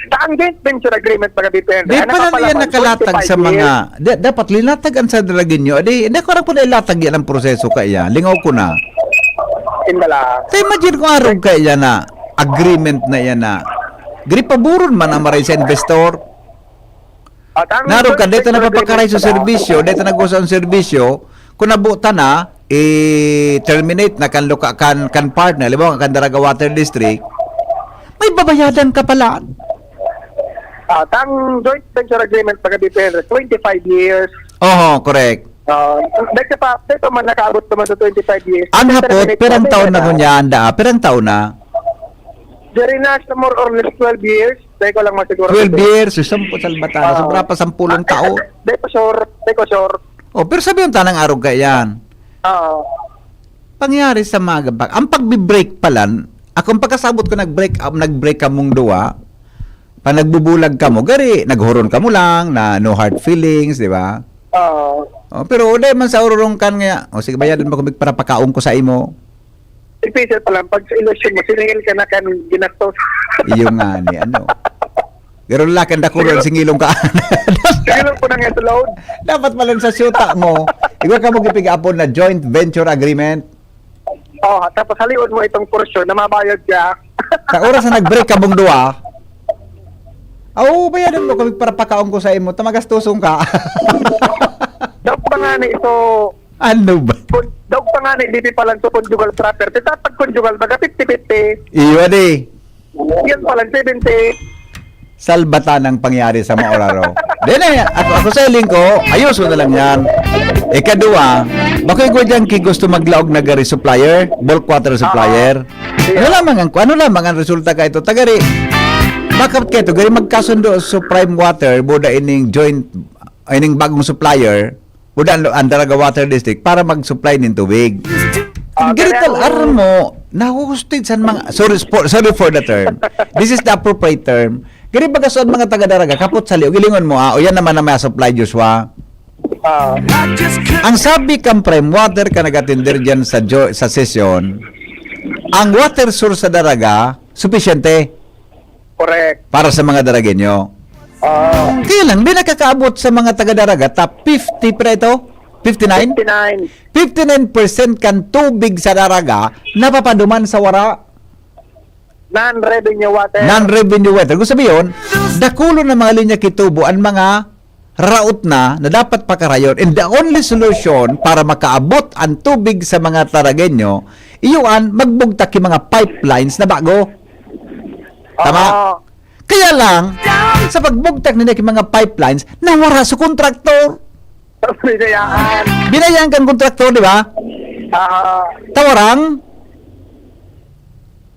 Sa ang joint venture agreement, mga B P N, Di ano pa ka lang pala yan man, nakalatag sa twenty-five mga, years. da-, dapat linatag ang sa Daragueño. Di, hindi ko alam kung nailatag yan ang proseso kaya. Lingaw ko na. Yun na lang. Sa imagine ko arog kaya na agreement na yan na gripaburon man ang maray sa investor. At ang Narog ka, joint dito venture napapakaray sa agreement pala. serbisyo, dito nag-usa ang serbisyo, kung nabuta na, i-terminate na kan luka-, kan, kan partner, halimbawa, kan Daraga Water District, may babayadan ka pala. Ah, tang joint venture agreement pag B P N, twenty-five years. Oho, correct. Ah, dahil pa, dahil pa man nakaabot naman sa twenty-five years. Ang Dahil hapot, terminate pirang na, taon na dahil ngunyan, daa? Pirang taon na? Diri na sa more or less twelve years. Dahil ko lang masiguro. Twelve years, so, sampu, salbata na. Ah. Sobra pa sampulong Ah, taon. Dahil ko sure, dahil ko sure. Oh, pero sabi yung tanang arog ka yan. Oo. Pangyari sa mga gabak-, ang pagbi-break pala, akong pagkasabot ko nag-break up, nag-break kamong duwa, pa nagbubulag kamo, gari, naghuron kamo lang na no hard feelings, di ba? Oo. Oh, pero wala man sa ururong kan nga, "O sige, bayadan mo kung parapakaon ko sa imo." Special pa lang, pag sa ilusyon mo, siningil ka na kan ginastos. Iyo nga ni, ano. Pero lalaki ang dakuro, Sige. ang singilong ka. Sige lang po nang ito, Lord. Dapat pala sa syuta mo, igwa ka mo gipig-apon na joint venture agreement. Oh, tapos halion mo itong portion na mabayad ka. Sa oras na nag-break kamong duwa, "Aw, bayadan mo kami para pakaon ko sa imo, ta magastoson ka." Dapat pa nga na ito, Ano ba? Kun-, daog pa nga ni, di pa lang to conjugal property. Dapat conjugal, baga fifty fifty. Iyo, di. Yan pa lang, seventy. Salbatan ang pangyari sa maoraro. Then, eh, ako, ako sa hiling ko, ayos mo na lang yan. Ikadua, bakoy ko dyan ki gusto maglaog na gari supplier, bulk water supplier. Ano lamang ang, ano lamang ang resulta ka ito? Tagari, bakit ka ito? Gari magkasundo sa Prime Water, buda ining joint, ining bagong supplier, Uda ang, ang Daraga Water District para mag-supply nin tubig. Ah, Ang garital kaya ako aram mo, nahuhustig sa mga, sorry, for, sorry for the term. This is the appropriate term. Gari baga sa mga taga Daraga, kapot sa liog, ilingon mo, ah, o yan naman na may supply, Joshua. Ah. Ang sabi kang Prime Water ka nag-atender dyan sa, jo- sa sesyon, ang water source sa Daraga, supisyente Correct. para sa mga Daragenyo. Ah, Kaya lang, di nakakaabot sa mga taga-Daraga, top fifty pa ito? fifty-nine? fifty-nine. fifty-nine percent kan tubig sa Daraga napapaduman sa wara. Non-revenue water. Non-revenue water. Gusto sabihin, dakulo na mga linya ki tubo ang mga raot na na dapat pakarayon. And the only solution para makaabot ang tubig sa mga Daragueño, iyon magbugtak ki mga pipelines na bago. Tama? Oo. Kaya lang, sa pagbugtak nila ki mga pipelines, nawara sa kontraktor. Binayaan. Binayaan kang kontraktor, di ba? Ah, Tawarang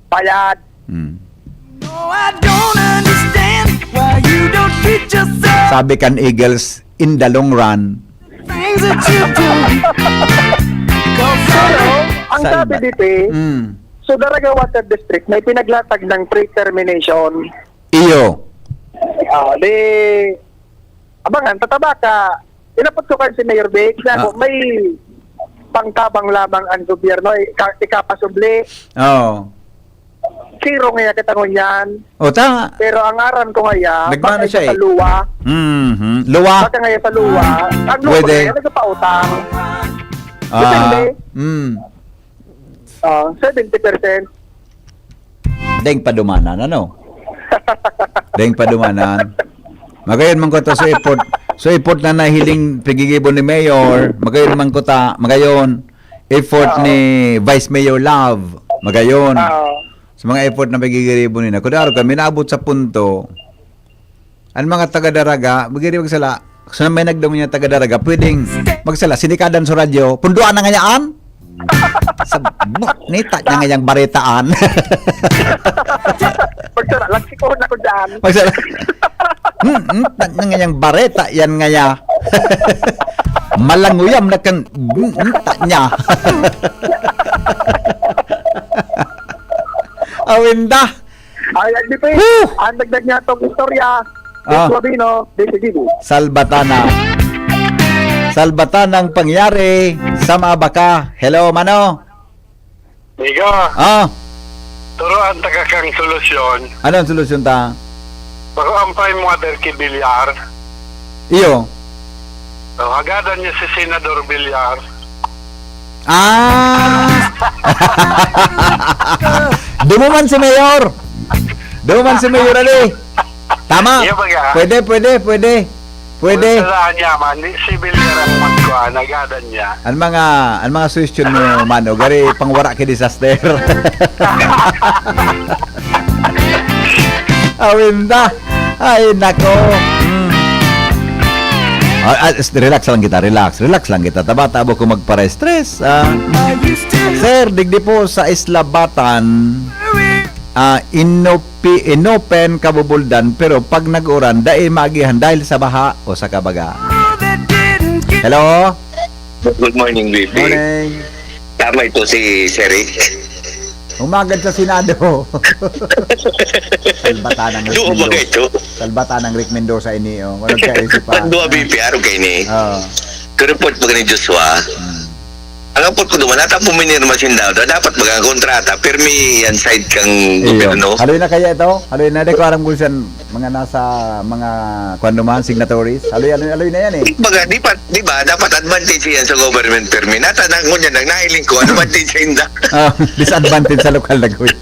bayad. Hmm. No, I don't understand why you don't treat yourself. Sabi kan Eagles, in the long run. Things that you do. Cause Pero, ang Salba- sabi dito, Mm. so Daraga Water District, may pinaglatag ng pre-termination. Iyo. Ah, di, abangan, tataba ka. Inapot ko kan si Mayor Vic na Ah. kung may pangtabang lamang ang gobyerno, ika, ikapasubli. Oh. Zero nga kita ngunyan. O ta. Pero ang aram ko ngaya, Nagmano baka siya sa eh. luwa. Mhm. Luwa. Baka ngaya sa luwa. Ang luwa Pwede. Kaya nagpautang. Ah. Depende. Mm. Ah, seventy percent. Deng padumanan, ano? Deng padumanan. Magayon man ko to sa effort. So effort na nahiling pigigibo ni Mayor. Magayon man ko ta. Magayon. Effort ni Vice Mayor Love. Magayon. Ah, Sa mga effort na pagigiribo nila. Kudaro kami, naabot sa punto, ang mga taga-Daraga, magiri magsala, sa may nagdamo niya taga-Daraga, pwedeng magsala, sinikadan sa radyo, punduan na ngayaan? Sa, nita niya ngayang baretaan. Pagsara, lagsikohon ako dyan. Magsala, hmm, hmm, ta niya ngayang bareta, yan ngaya. Malanguyam na kan, hmm, hmm, ta niya. Awinda. Ay, ay, di pa eh. Woo! Ang dagdag niya itong istorya. Ah. Suabino, D C D B. Salbatana. Salbatanang pangyari sa Mabaka. Hello, mano. Migo, Ah, turuan ta ka kang solusyon. Anong solusyon ta? Bako ang prime water ki Villar. Iyo. So, hagadan niya si Senador Villar. Ah! Dumuman si Mayor. Dumuman si Mayor Ali. Tama. Iyo, baga. Pwede, pwede, pwede. Pwede. Wala niya man, di si Villar ang magkuhan, hagadan niya. Ang mga, ang mga suggestion mo, mano, gari pangwara ki disaster. Awinda. Ay, nako. Mm. Ah, ah, s-, relax lang kita, relax. Relax lang kita. Taba-tabo ko magpara-stress. Ah. Sir, digdi po sa Isla Batan, ah, inopi-, inopen kabubuldan, pero pag nag-uran, dai maagihan dahil sa baha o sa kabaga. Hello? Good morning, B P. Morning. Tama ito si Sir Rick. Umagad sa Senado. Salbatan ng Rick Duo ba Mendoza. ito? Salbatan ng Rick Mendoza ini, oh. Walang kaisipan. Duwa B P, araw kayo ni. Oh. Kurupot pag ni Joshua. Hmm. Ang apot ko duman, nata puminirma sinda daw. Dapat baga ang kontrata, pirmi yan side kang Iyo. gobyerno. Haloy na kaya ito? Haloy na, di ko alam kung saan mga nasa, mga, kwan naman, signatories. Haloy, haloy, haloy na yan eh. Baga, di pa, di ba, dapat advantage yan sa government pirmi. Nata na, ngunyan, nang nahiling ko, advantage sa inda. Ah, disadvantage sa lokal na gawin.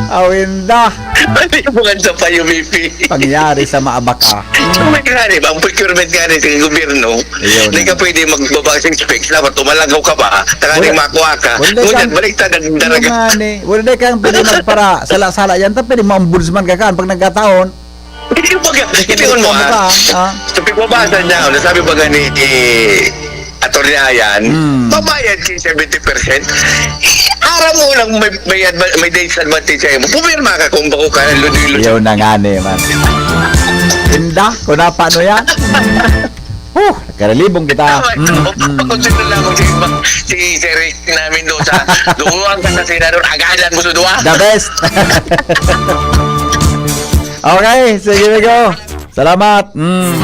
Awinda. Ano yung mga sa payo, B P? Pangyari sa Maabaka. So, may nga rin, ang procurement nga rin sa gobyerno, Ayun. Hindi ka pwede magbaba sa specs, dapat tumalanggaw ka ba? Takaling Wala. makuha ka. Wala Ngunyan, siyang- balik na ng Yung daraga. nga ni, wala na kang pwede magpara, sala-sala yan, ta pwede ma-ombudsman ka kaan pag nagkataon. Hindi mo ka, hindi mo Ano ah. ka, ah? Sa pagbabasa niya, ano, sabi ba gani ni Attorney Ayan, Hmm. mabayad kayo seventy percent. Aram mo lang may, may, adva- may disadvantage sa'yo. Pumirma ka kung bako ka ng ludoy-ludoy. Yaw na nga ni, man. Inda, kung na paano yan? Huh, karalibong kita. Mm, mm. Kung sino lang ako si, si Sir Rick namin doon sa doon ka sa Senador, agadan mo sa duwa. The best. Okay, sige, Migo. Salamat. Mm.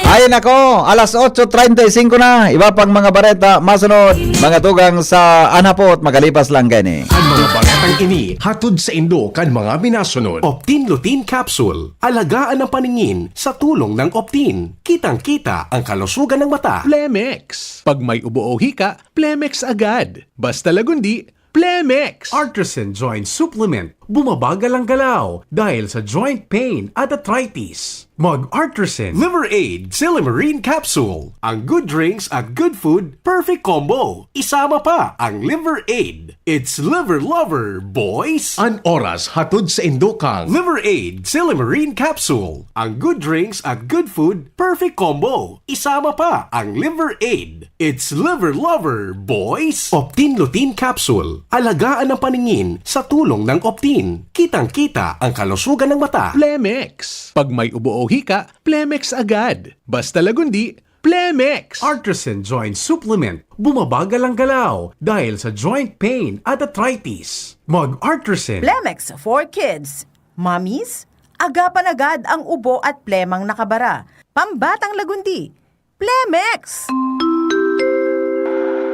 Ay, nako, alas otso treinta y cinco na. Iba pang mga bareta, masunod, mga tugang sa Anhapot, makalipas lang kaini. Ang mga bareta Ang ini hatod saindo kan mga minasunod. Optin Lutein Capsule. Alagaan ang paningin sa tulong ng Optin. Kitang-kita ang kalusugan ng mata. Plemex. Pag may ubo o hika, Plemex agad. Basta lagundi, Plemex. Artisan Joint Supplement. Bumabagal ang galaw dahil sa joint pain at arthritis. Mag Artisan Liver Aid Silymarin Capsule. Ang good drinks at good food, perfect combo. Isama pa ang Liver Aid. It's Liver Lover, boys! An oras hatod saindo kan Liver Aid Silymarin Capsule. Ang good drinks at good food, perfect combo. Isama pa ang Liver Aid. It's Liver Lover, boys! Optin Lutein Capsule. Alagaan ang paningin sa tulong ng Optin. Kitang-kita ang kalusugan ng mata. Plemex. Pag may ubo o hika, Plemex agad. Basta lagundi, Plemex. Artisan Joint Supplement. Bumabagal ang galaw dahil sa joint pain at arthritis. Mag Artisan. Plemex for kids. Mommies, agapan agad ang ubo at plemang nakabara. Pambatang lagundi. Plemex!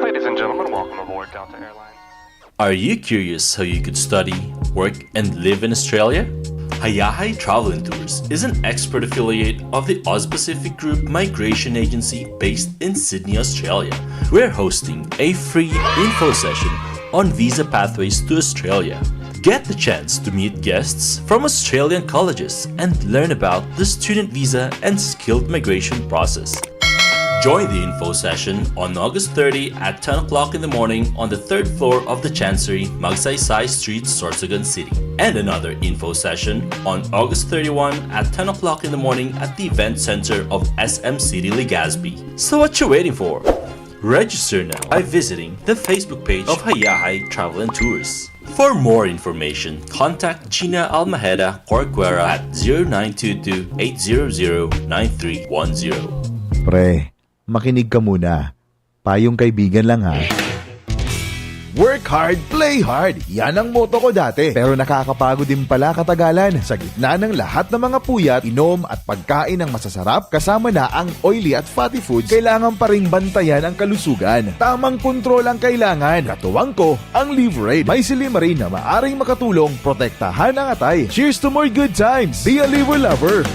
Ladies and gentlemen, welcome aboard Delta Airlines. Are you curious how you could study, work, and live in Australia? Hayahay Travel and Tours is an expert affiliate of the Oz Pacific Group Migration Agency based in Sydney, Australia. We're hosting a free info session on visa pathways to Australia. Get the chance to meet guests from Australian colleges and learn about the student visa and skilled migration process. Join the info session on August thirty at ten o'clock in the morning on the third floor of the Chancery, Magsaysay Street, Sorsogon City. And another info session on August thirty-one at ten o'clock in the morning at the Event Center of S M City Legazpi. So what you waiting for? Register now by visiting the Facebook page of Hayahay Travel and Tours. For more information, contact Gina Almajeda Corcuera at zero nine two two, eight zero zero, nine three one zero. Pre, makinig ka muna. Payong kaibigan lang, ha. Work hard, play hard. Yan ang motto ko dati. Pero nakakapagod din pala katagalan. Sa gitna ng lahat ng mga puyat, inom at pagkain ng masasarap, kasama na ang oily at fatty foods, kailangan pa ring bantayan ang kalusugan. Tamang kontrol ang kailangan. Katuwang ko, ang Liver Aid. May silymarin na maaring makatulong protektahan ang atay. Cheers to more good times! Be a Liver Lover!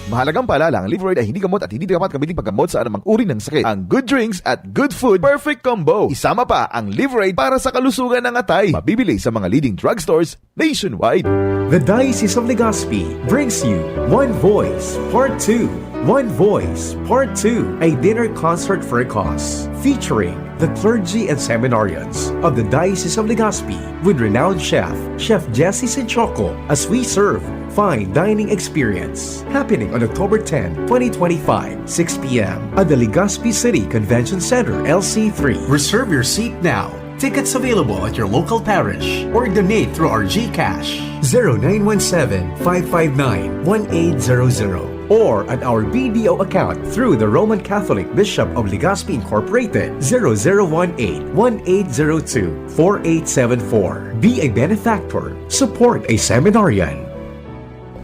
Mahalagang paalala, ang Liver Aid ay hindi gamot at hindi dapat gamitin paggamot sa anumang uri ng sakit. Ang good drinks at good food, perfect combo. Isama pa ang Liver Aid para sa kalusugan ng atay. Mabibili sa mga leading drugstores nationwide. The Diocese of Legazpi brings you One Voice Part two. One Voice Part two, a dinner concert for a cause, featuring the clergy and seminarians of the Diocese of Legazpi with renowned chef, Chef Jesse Sinchoco, as we serve fine dining experience, happening on October ten, twenty twenty-five, six p m at the Legazpi City Convention Center, L C three. Reserve your seat now. Tickets available at your local parish or donate through our GCash, zero nine one seven, five five nine, one eight zero zero, or at our B D O account through the Roman Catholic Bishop of Legazpi Incorporated, zero zero one eight, one eight zero two, four eight seven four. Be a benefactor. Support a seminarian.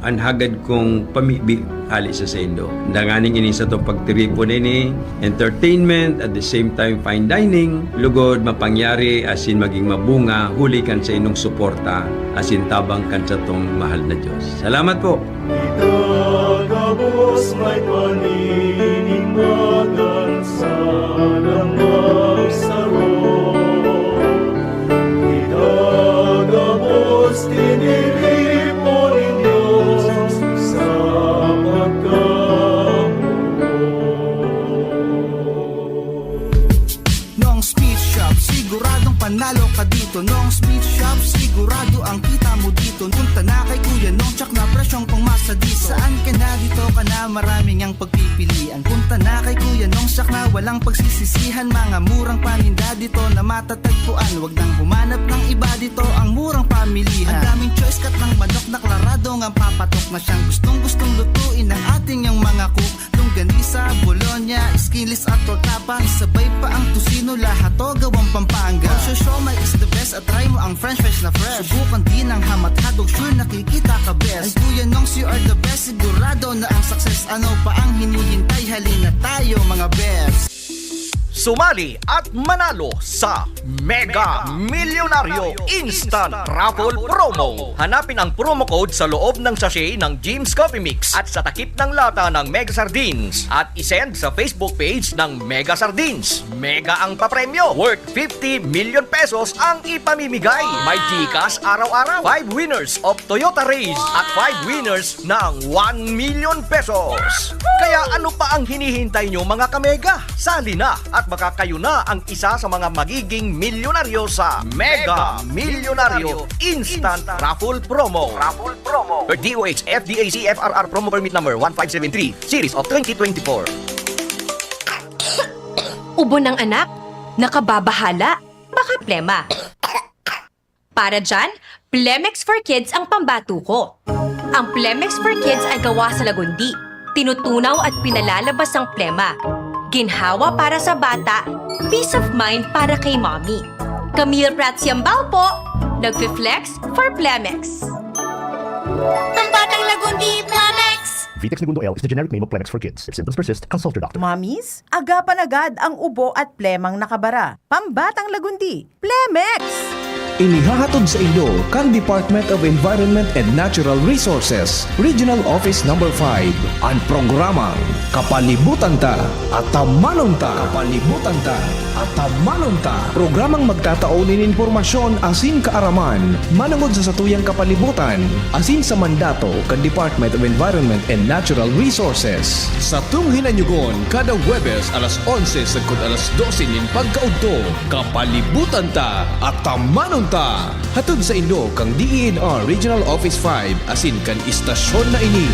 An hagad kong pamibi hale sa saindo. Danganing ini satong pagtiripon ini, entertainment, at the same time fine dining, lugod mapangyari asin maging mabunga huli kan saindong suporta asin tabang kan satong mahal na Dios. Salamat po! Itagabos may paninimbagan sa lamang saro. Itagabos tiniripo nin Dios sa pagkamuot. Nong Speed Shop, siguradong panalo ka dito. Nong Speed Shop, sigurado ang kita mo dito. Punta na kay Kuya Nong, tsak na presyong pangmasa dito. Saan ka na, dito ka na, maraming ang pagpipilian. Punta na kay Kuya Nong, tsak na walang pagsisisihan. Mga murang paninda dito na matatagpuan. Wag nang humanap ng iba dito, ang murang pamilihan. Ang daming choice, cut ng manok na klarado ngang papatok na siyang gustong-gustong lutuin ng ating yang mga cook. Longganisa, bologna, skinless at torta pa. Isabay pa ang tocino, lahat to gawang Pampanga. Ang siomai is the best at try mo ang french fries na fresh. Subukan din ang ham at hotdog, sure nakikita ka best. Ay Kuya Nongs, you are the best, sigurado na ang success. Ano pa ang hinihintay? Halina tayo mga best. Sumali at manalo sa Mega Milyonaryo Instant Raffle Promo. Hanapin ang promo code sa loob ng sachet ng Jim's Coffee Mix at sa takip ng lata ng Mega Sardines at isend sa Facebook page ng Mega Sardines. Mega ang papremyo, worth fifty million pesos ang ipamimigay. May GCash araw-araw, five winners of Toyota Rays at five winners ng one million pesos. Kaya ano pa ang hinihintay nyo, mga kamega? Sali na at baka kayo na ang isa sa mga magiging milyonaryo sa Mega Milyonaryo Instant Raffle Promo. Raffle Promo. Per D O H F D A C F R R Promo Permit Number one five seven three, Series of twenty twenty-four. Ubo ng anak? Nakababahala? Baka plema. Para dyan, Plemex for Kids ang pambato ko. Ang Plemex for Kids ay gawa sa lagundi. Tinutunaw at pinalalabas ang plema. Ginhawa para sa bata, peace of mind para kay mommy. Camille Prats Yambao po, nagfi-flex for Plemex. Pambatang Lagundi, Plemex! Vitex Negundo L is the generic name of Plemex for kids. If symptoms persist, consult your doctor. Mommies, agapan agad ang ubo at plemang nakabara. Pambatang Lagundi, Plemex! Inihahatod sa inyo kan Department of Environment and Natural Resources, Regional Office Number five, an programang Kapalibutan Ta, Atamanon Ta. Kapalibutan Ta, Atamanon Ta. Programang magtatao nin impormasyon asin kaaraman manongod sa satuyang kapalibutan asin sa mandato kan Department of Environment and Natural Resources. Satong hinanyugon kada Huwebes alas onse sagkod alas dose nin pagkaudto. Kapalibutan Ta, Atamanon Ta! Hatod saindo kan D E N R Regional Office five asin kan istasyon na ini.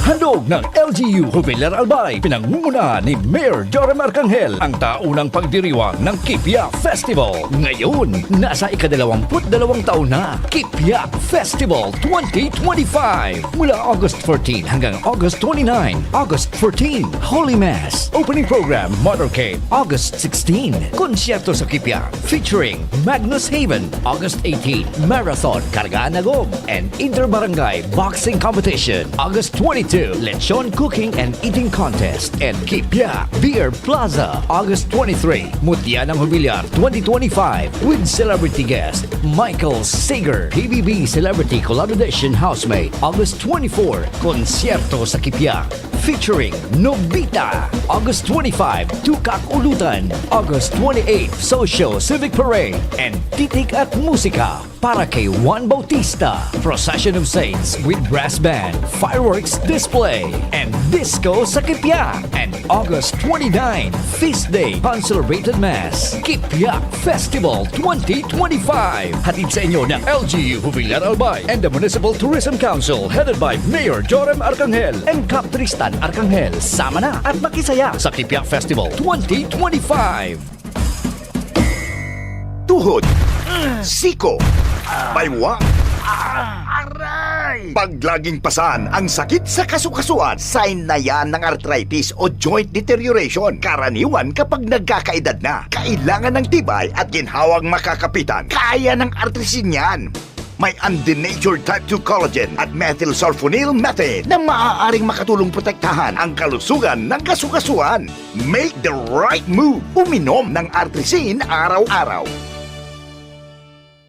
Handog ng L G U Jubilar Albay, pinangungunahan ni Mayor Joram Arcangel, ang taunang pagdiriwang ng Kipia Festival. Ngayon, nasa ikadalawamput dalawang taon na, Kipia Festival twenty twenty-five. Mula August fourteen hanggang August twenty-nine, August fourteen, Holy Mass, Opening Program, Motorcade, August sixteen, Konsyerto sa Kipia, featuring Magnus Haven, August eighteen, Marathon, Kargaan Agom, and Inter-Barangay Boxing Competition, August twenty-two, Lechon Cooking and Eating Contest, and Kipia Beer Plaza, August twenty-three, Mutya ng Jubilar twenty twenty-five, with celebrity guest Michael Sager, P B B Celebrity Collaboration Housemate, August twenty-four, Konsyerto sa Kipia, featuring Nobita, August twenty-five, Tukak Ulutan, August twenty-eight, Socio Civic Parade, and Titik at Musika para kay Juan Bautista, Procession of Saints with Brass Band, Fireworks Display, and Disco sa Kipia, and August twenty-nine, Feast Day, Consecrated Mass, Kipia Festival twenty twenty-five. Hatid sa inyo ng L G U Jubilar Albay and the Municipal Tourism Council headed by Mayor Joram Arcangel and Cap Tristan Arcangel. Sama na at makisaya sa Kipia Festival twenty twenty-five. Tuhod, siko, baywa, aray! Pag laging pasan ang sakit sa kasukasuan, sign na yan ng arthritis o joint deterioration. Karaniwan kapag nagkakaedad na, kailangan ng tibay at ginhawang makakapitan. Kaya ng artrisin yan. May undenatured type two collagen at methylsulfonyl methane na maaaring makatulong protektahan ang kalusugan ng kasukasuan. Make the right move. Uminom ng Artrisin araw-araw.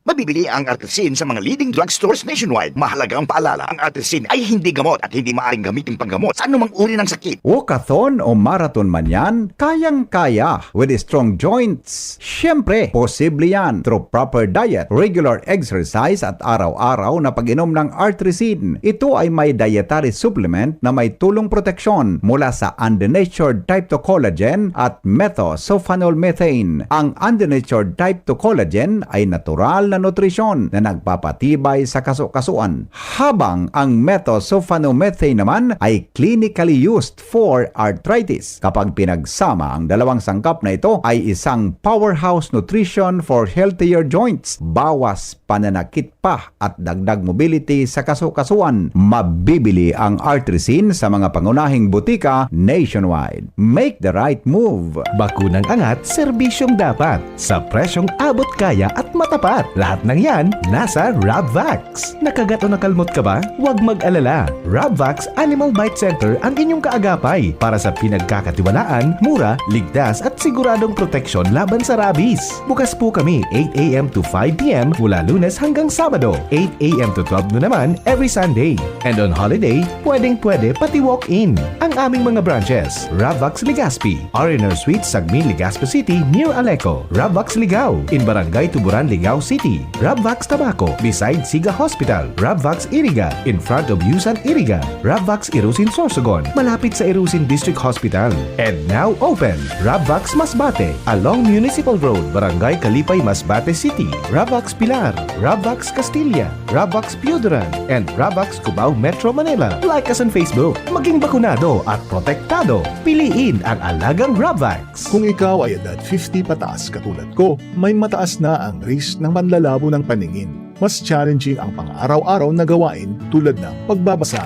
Mabibili ang Artrisin sa mga leading drugstores nationwide. Mahalagang paalala, ang Artrisin ay hindi gamot at hindi maaaring gamitin panggamot sa anumang uri ng sakit. Walkathon o marathon man yan, kayang-kaya with strong joints. Siyempre, posible yan through proper diet, regular exercise at araw-araw na pag-inom ng Artrisin. Ito ay may dietary supplement na may tulong proteksyon mula sa undenatured type two collagen at methosulfonol methane. Ang undenatured type two collagen ay natural na nutrisyon na nagpapatibay sa kasukasuan, habang ang methosulfonol methane naman ay clinically used for arthritis. Kapag pinagsama, ang dalawang sangkap na ito ay isang powerhouse nutrition for healthier joints, bawas pananakit pa at dagdag mobility sa kasukasuan. Mabibili ang Artrisin sa mga pangunahing butika nationwide. Make the right move! Bakunang angat, serbisyong dapat, sa presyong abot kaya at matapat. At nang yan, nasa Rabvax. Nakagat o nakalmot ka ba? Huwag mag-alala. Rabvax Animal Bite Center ang inyong kaagapay para sa pinagkakatiwalaan, mura, ligtas at siguradong proteksyon laban sa rabies. Bukas po kami eight a m to five p m mula Lunes hanggang Sabado, eight a m to twelve noon naman every Sunday. And on holiday, pwedeng-pwede pati walk-in. Ang aming mga branches, Rabvax Legazpi, R and R Suite, Sagmin, Legazpi City, near Aleco, Rabvax Ligao, in Barangay Tuburan, Ligao City, Rabvax Tabaco, beside Siga Hospital, Rabvax Iriga, in front of Yusan Iriga, Rabvax Irusin Sorsogon, malapit sa Irusin District Hospital. And now open, Rabvax Masbate, along Municipal Road, Barangay Kalipay, Masbate City, Rabvax Pilar, Rabvax Castilla, Rabvax Pioduran, and Rabvax Cubao, Metro Manila. Like us on Facebook. Maging bakunado at protektado. Piliin ang alagang Rabvax. Kung ikaw ay edad fifty pataas katulad ko, may mataas na ang risk ng manlalabo ng paningin. Mas challenging ang pang-araw-araw na gawain tulad ng pagbabasa,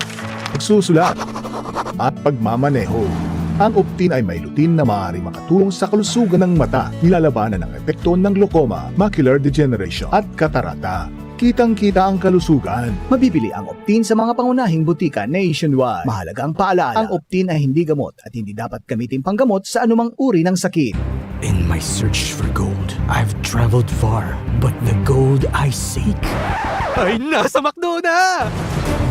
pagsusulat, at pagmamaneho. Ang Optin ay may lutein na maaaring makatulong sa kalusugan ng mata, nilalabanan ang epekto ng glaucoma, macular degeneration, at katarata. Kitang-kita ang kalusugan. Mabibili ang Optin sa mga pangunahing butika nationwide. Mahalagang paalaala, ang Optin ay hindi gamot at hindi dapat gamitin panggamot sa anumang uri ng sakit. In my search for gold, I've traveled far, but the gold I seek ay nasa McDo na!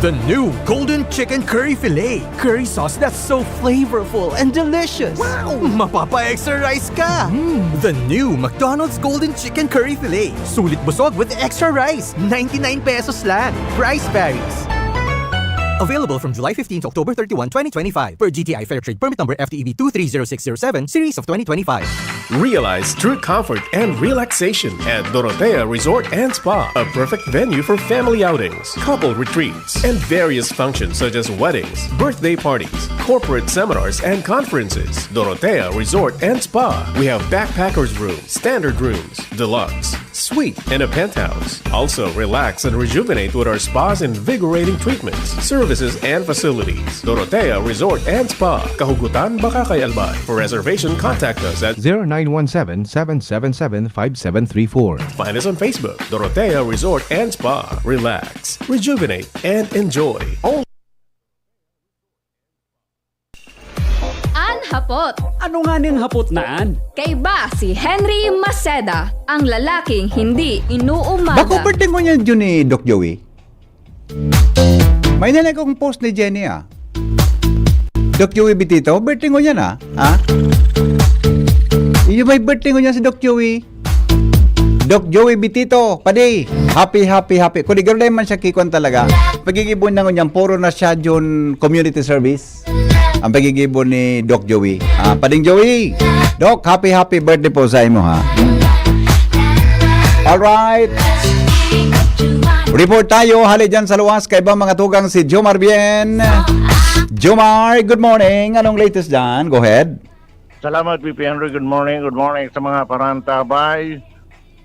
The new Golden Chicken Curry Fillet. Curry sauce that's so flavorful and delicious. Wow! Mapapa-extra rice ka! Mm. The new McDonald's Golden Chicken Curry Fillet. Sulit busog with extra rice. Ninety-nine pesos lang. Price varies. Available from July fifteen to October thirty-one, twenty twenty-five, per G T I Fair Trade Permit Number F T E B two three zero six zero seven, Series of twenty twenty-five. Realize true comfort and relaxation at Dorotea Resort and Spa, a perfect venue for family outings, couple retreats, and various functions such as weddings, birthday parties, corporate seminars, and conferences. Dorotea Resort and Spa. We have backpackers room, standard rooms, deluxe, suite, and a penthouse. Also, relax and rejuvenate with our spa's invigorating treatments, services, and facilities. Dorotea Resort and Spa, Kahugutan, Bacacay, Albay. For reservation, contact us at zero nine one seven, seven seven seven, five seven three four. Find us on Facebook, Dorotea Resort and Spa. Relax, rejuvenate, and enjoy. Only An hapot. Ano nga ning hapot na an? Kaiba si Henry Maceda, ang lalaking hindi inuumaga. Bako birthday ngunyan jud ni Doc Joey. May na akong post ni Jenny, ah. Doc Joey Bitito, birthday ngunyan, ah. Ha? Iyo may birthday ngunyan si Doc Joey. Doc Joey Bitito, padi, happy, happy, happy. Kung di garo man siya kikwan talaga, pagigibon na ngunyan, puro na siya dyan community service. Ang pagigibon ni Doc Joey. Ah, Pading Joey, Doc, happy, happy birthday po sa imo, ha? Alright. Report tayo, hali dyan sa luwas, kay ibang mga tugang si Jomar Bien. Jomar, good morning. Anong latest dyan? Go ahead. Salamat, V P Henry. Good morning. Good morning sa mga parantabay.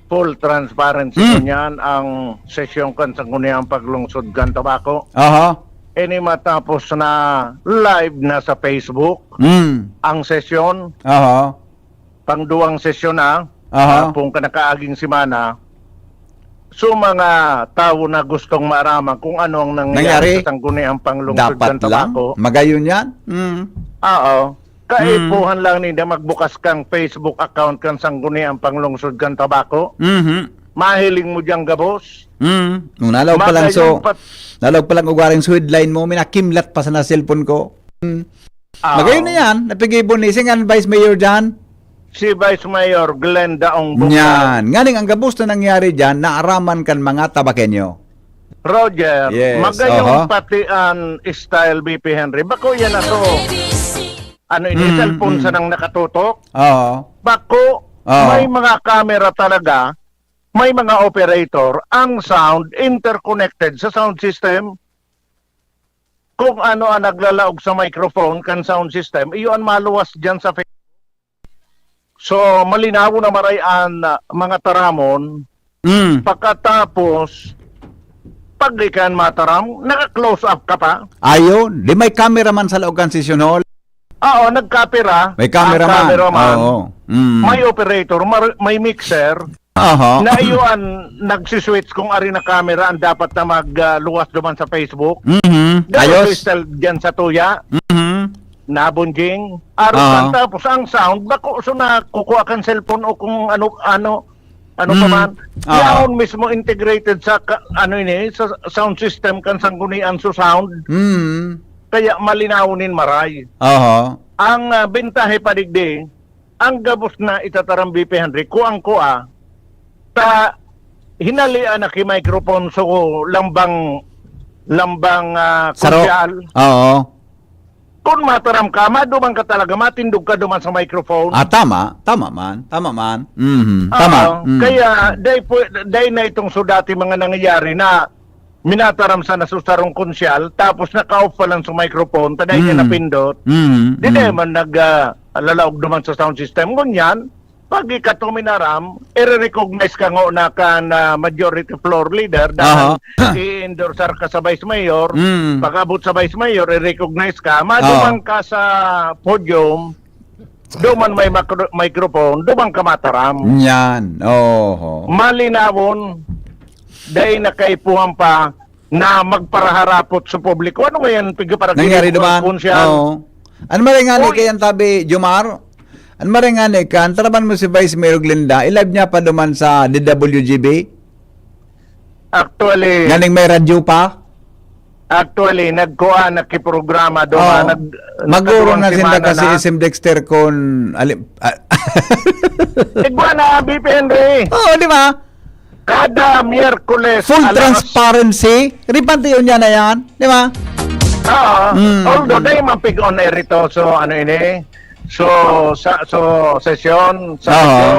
Full transparency Mm. ngunyan ang sesyon kan Sangguniang Paglungsod kan Tabaco. Aha. Ini matapos na live na sa Facebook Mm. ang sesyon. Aha. Pangduwang sesyon na, Aha. hapon kan nakaaging semana. So, mga tawo na gustong maaraman kung ano ang nangyayari Nangyari? sa Sangguniang Panglungsod Dapat kan lang. Tabaco. Magayon yan. Mm. Oo. Kaipuhan Mm. lang ninda magbukas kang Facebook account kan Sangguniang Panglungsod kan Tabaco. Mhm. Mahiling mo diyang gabos. Mm. Nung nalaog pa lang Magayon so, pat- nalaog pa lang ugaring sa headline mo, minakimlat pa sana cellphone ko. Mm. Ah. Magayon na yan, napigibon ni, sing an Vice Mayor dyan? Si Vice Mayor Glenda Ong Bugao. Yan. Nganing ang gabos na nangyari dyan, naaraman kan mga Tabakenyo. Roger, Yes, magayon aha. pati an style, V P Henry. Bako yan ato. Ano ini, Mm, cellphone mm. sanang nakatutok? Oo. Bako, Oo. may mga camera talaga, may mga operator, ang sound interconnected sa sound system. Kung ano ang naglalaog sa microphone kan sound system, iyo an maluwas dyan sa fa-, so, malinaw na maray an, ah, mga taramon. Mm. Pagkatapos, pag di ka mataram, naka-close up ka pa. Ayon, di may cameraman sa laog kan session hall? Oo, nagkapira May cameraman. ang cameraman. Oo. Mm. May operator, mar-, may mixer. Aha. Na iyo an nagsiswitch kung ari na kamera ang dapat na mag, ah, luwas duman sa Facebook. Mhm. Garo Ayos. Crystal diyan sa tuya. Mhm. Nabunjing. Aron Ah. kan tapos ang sound, bako so na kukuha kan cellphone o kung ano, ano, ano pa Mhm. man. Ah. Yaon mismo integrated sa ka-, ano ini, sa sound system kan Sanggunian so sound. Mhm. Kaya malinawon nin maray. Aha. Ang, ah, bentahe pa digdi, ang gabos na itataram, B P Henry, kuang-kua, ta hinalian na ki microphone so lambang, lambang, ah, Saro. Konsehal. Oo. Kun mataram ka, maduman ka talaga, matindog ka duman sa microphone. Ah, tama. Tama man. Tama man. Mhm. Oo. Tama. Mm. Kaya, dai pu-, dai na itong so dati mga nangyayari na minataram sana sa sarong konsehal, tapos naka-off pa lang sa microphone, ta dai niya Mm. napindot. Mm, Di mm. na man nag, ah, lalaog duman sa sound system. Ngunyan, pag ikato minaram, i-recognize ka ngo na kan, ah, majority floor leader, dahil Aha. i-endorser ka sa vice mayor. Mm. Pag-abot sa vice mayor, i-recognize ka, maduman Oo. ka sa podium, duman may macro-, microphone, duman ka mataram. Yan. Oho. Malinawon, dai na kaipuhan pa na magparaharapot sa publiko. Ano ngayon, pigparakinig Nangyari ko duman? Kung siya Oo. Ano maray nga ni Uy! Kaya tabi, Jomar? Ano maray nga ni ka? Ang taraman mo si Vice Mayor Glinda, i-live niya pa duman sa D W G B? Actually, Ganing may radyo pa? Actually, nagkuha, nakiprograma duman, Oo. nag-, Magurong nagkatulong na sinda semana kasi na. Isim Dexter kun ali-, ah, Igwa na, B P N D. Oo, di ba? Kada Miyerkules, Full alas transparency. Ripante yun yan na yan, di ba? Oo. Mm. Although, dahil mapig on air ito, so, ano ini? So, sa, so, sesyon, sa Oo. radyo,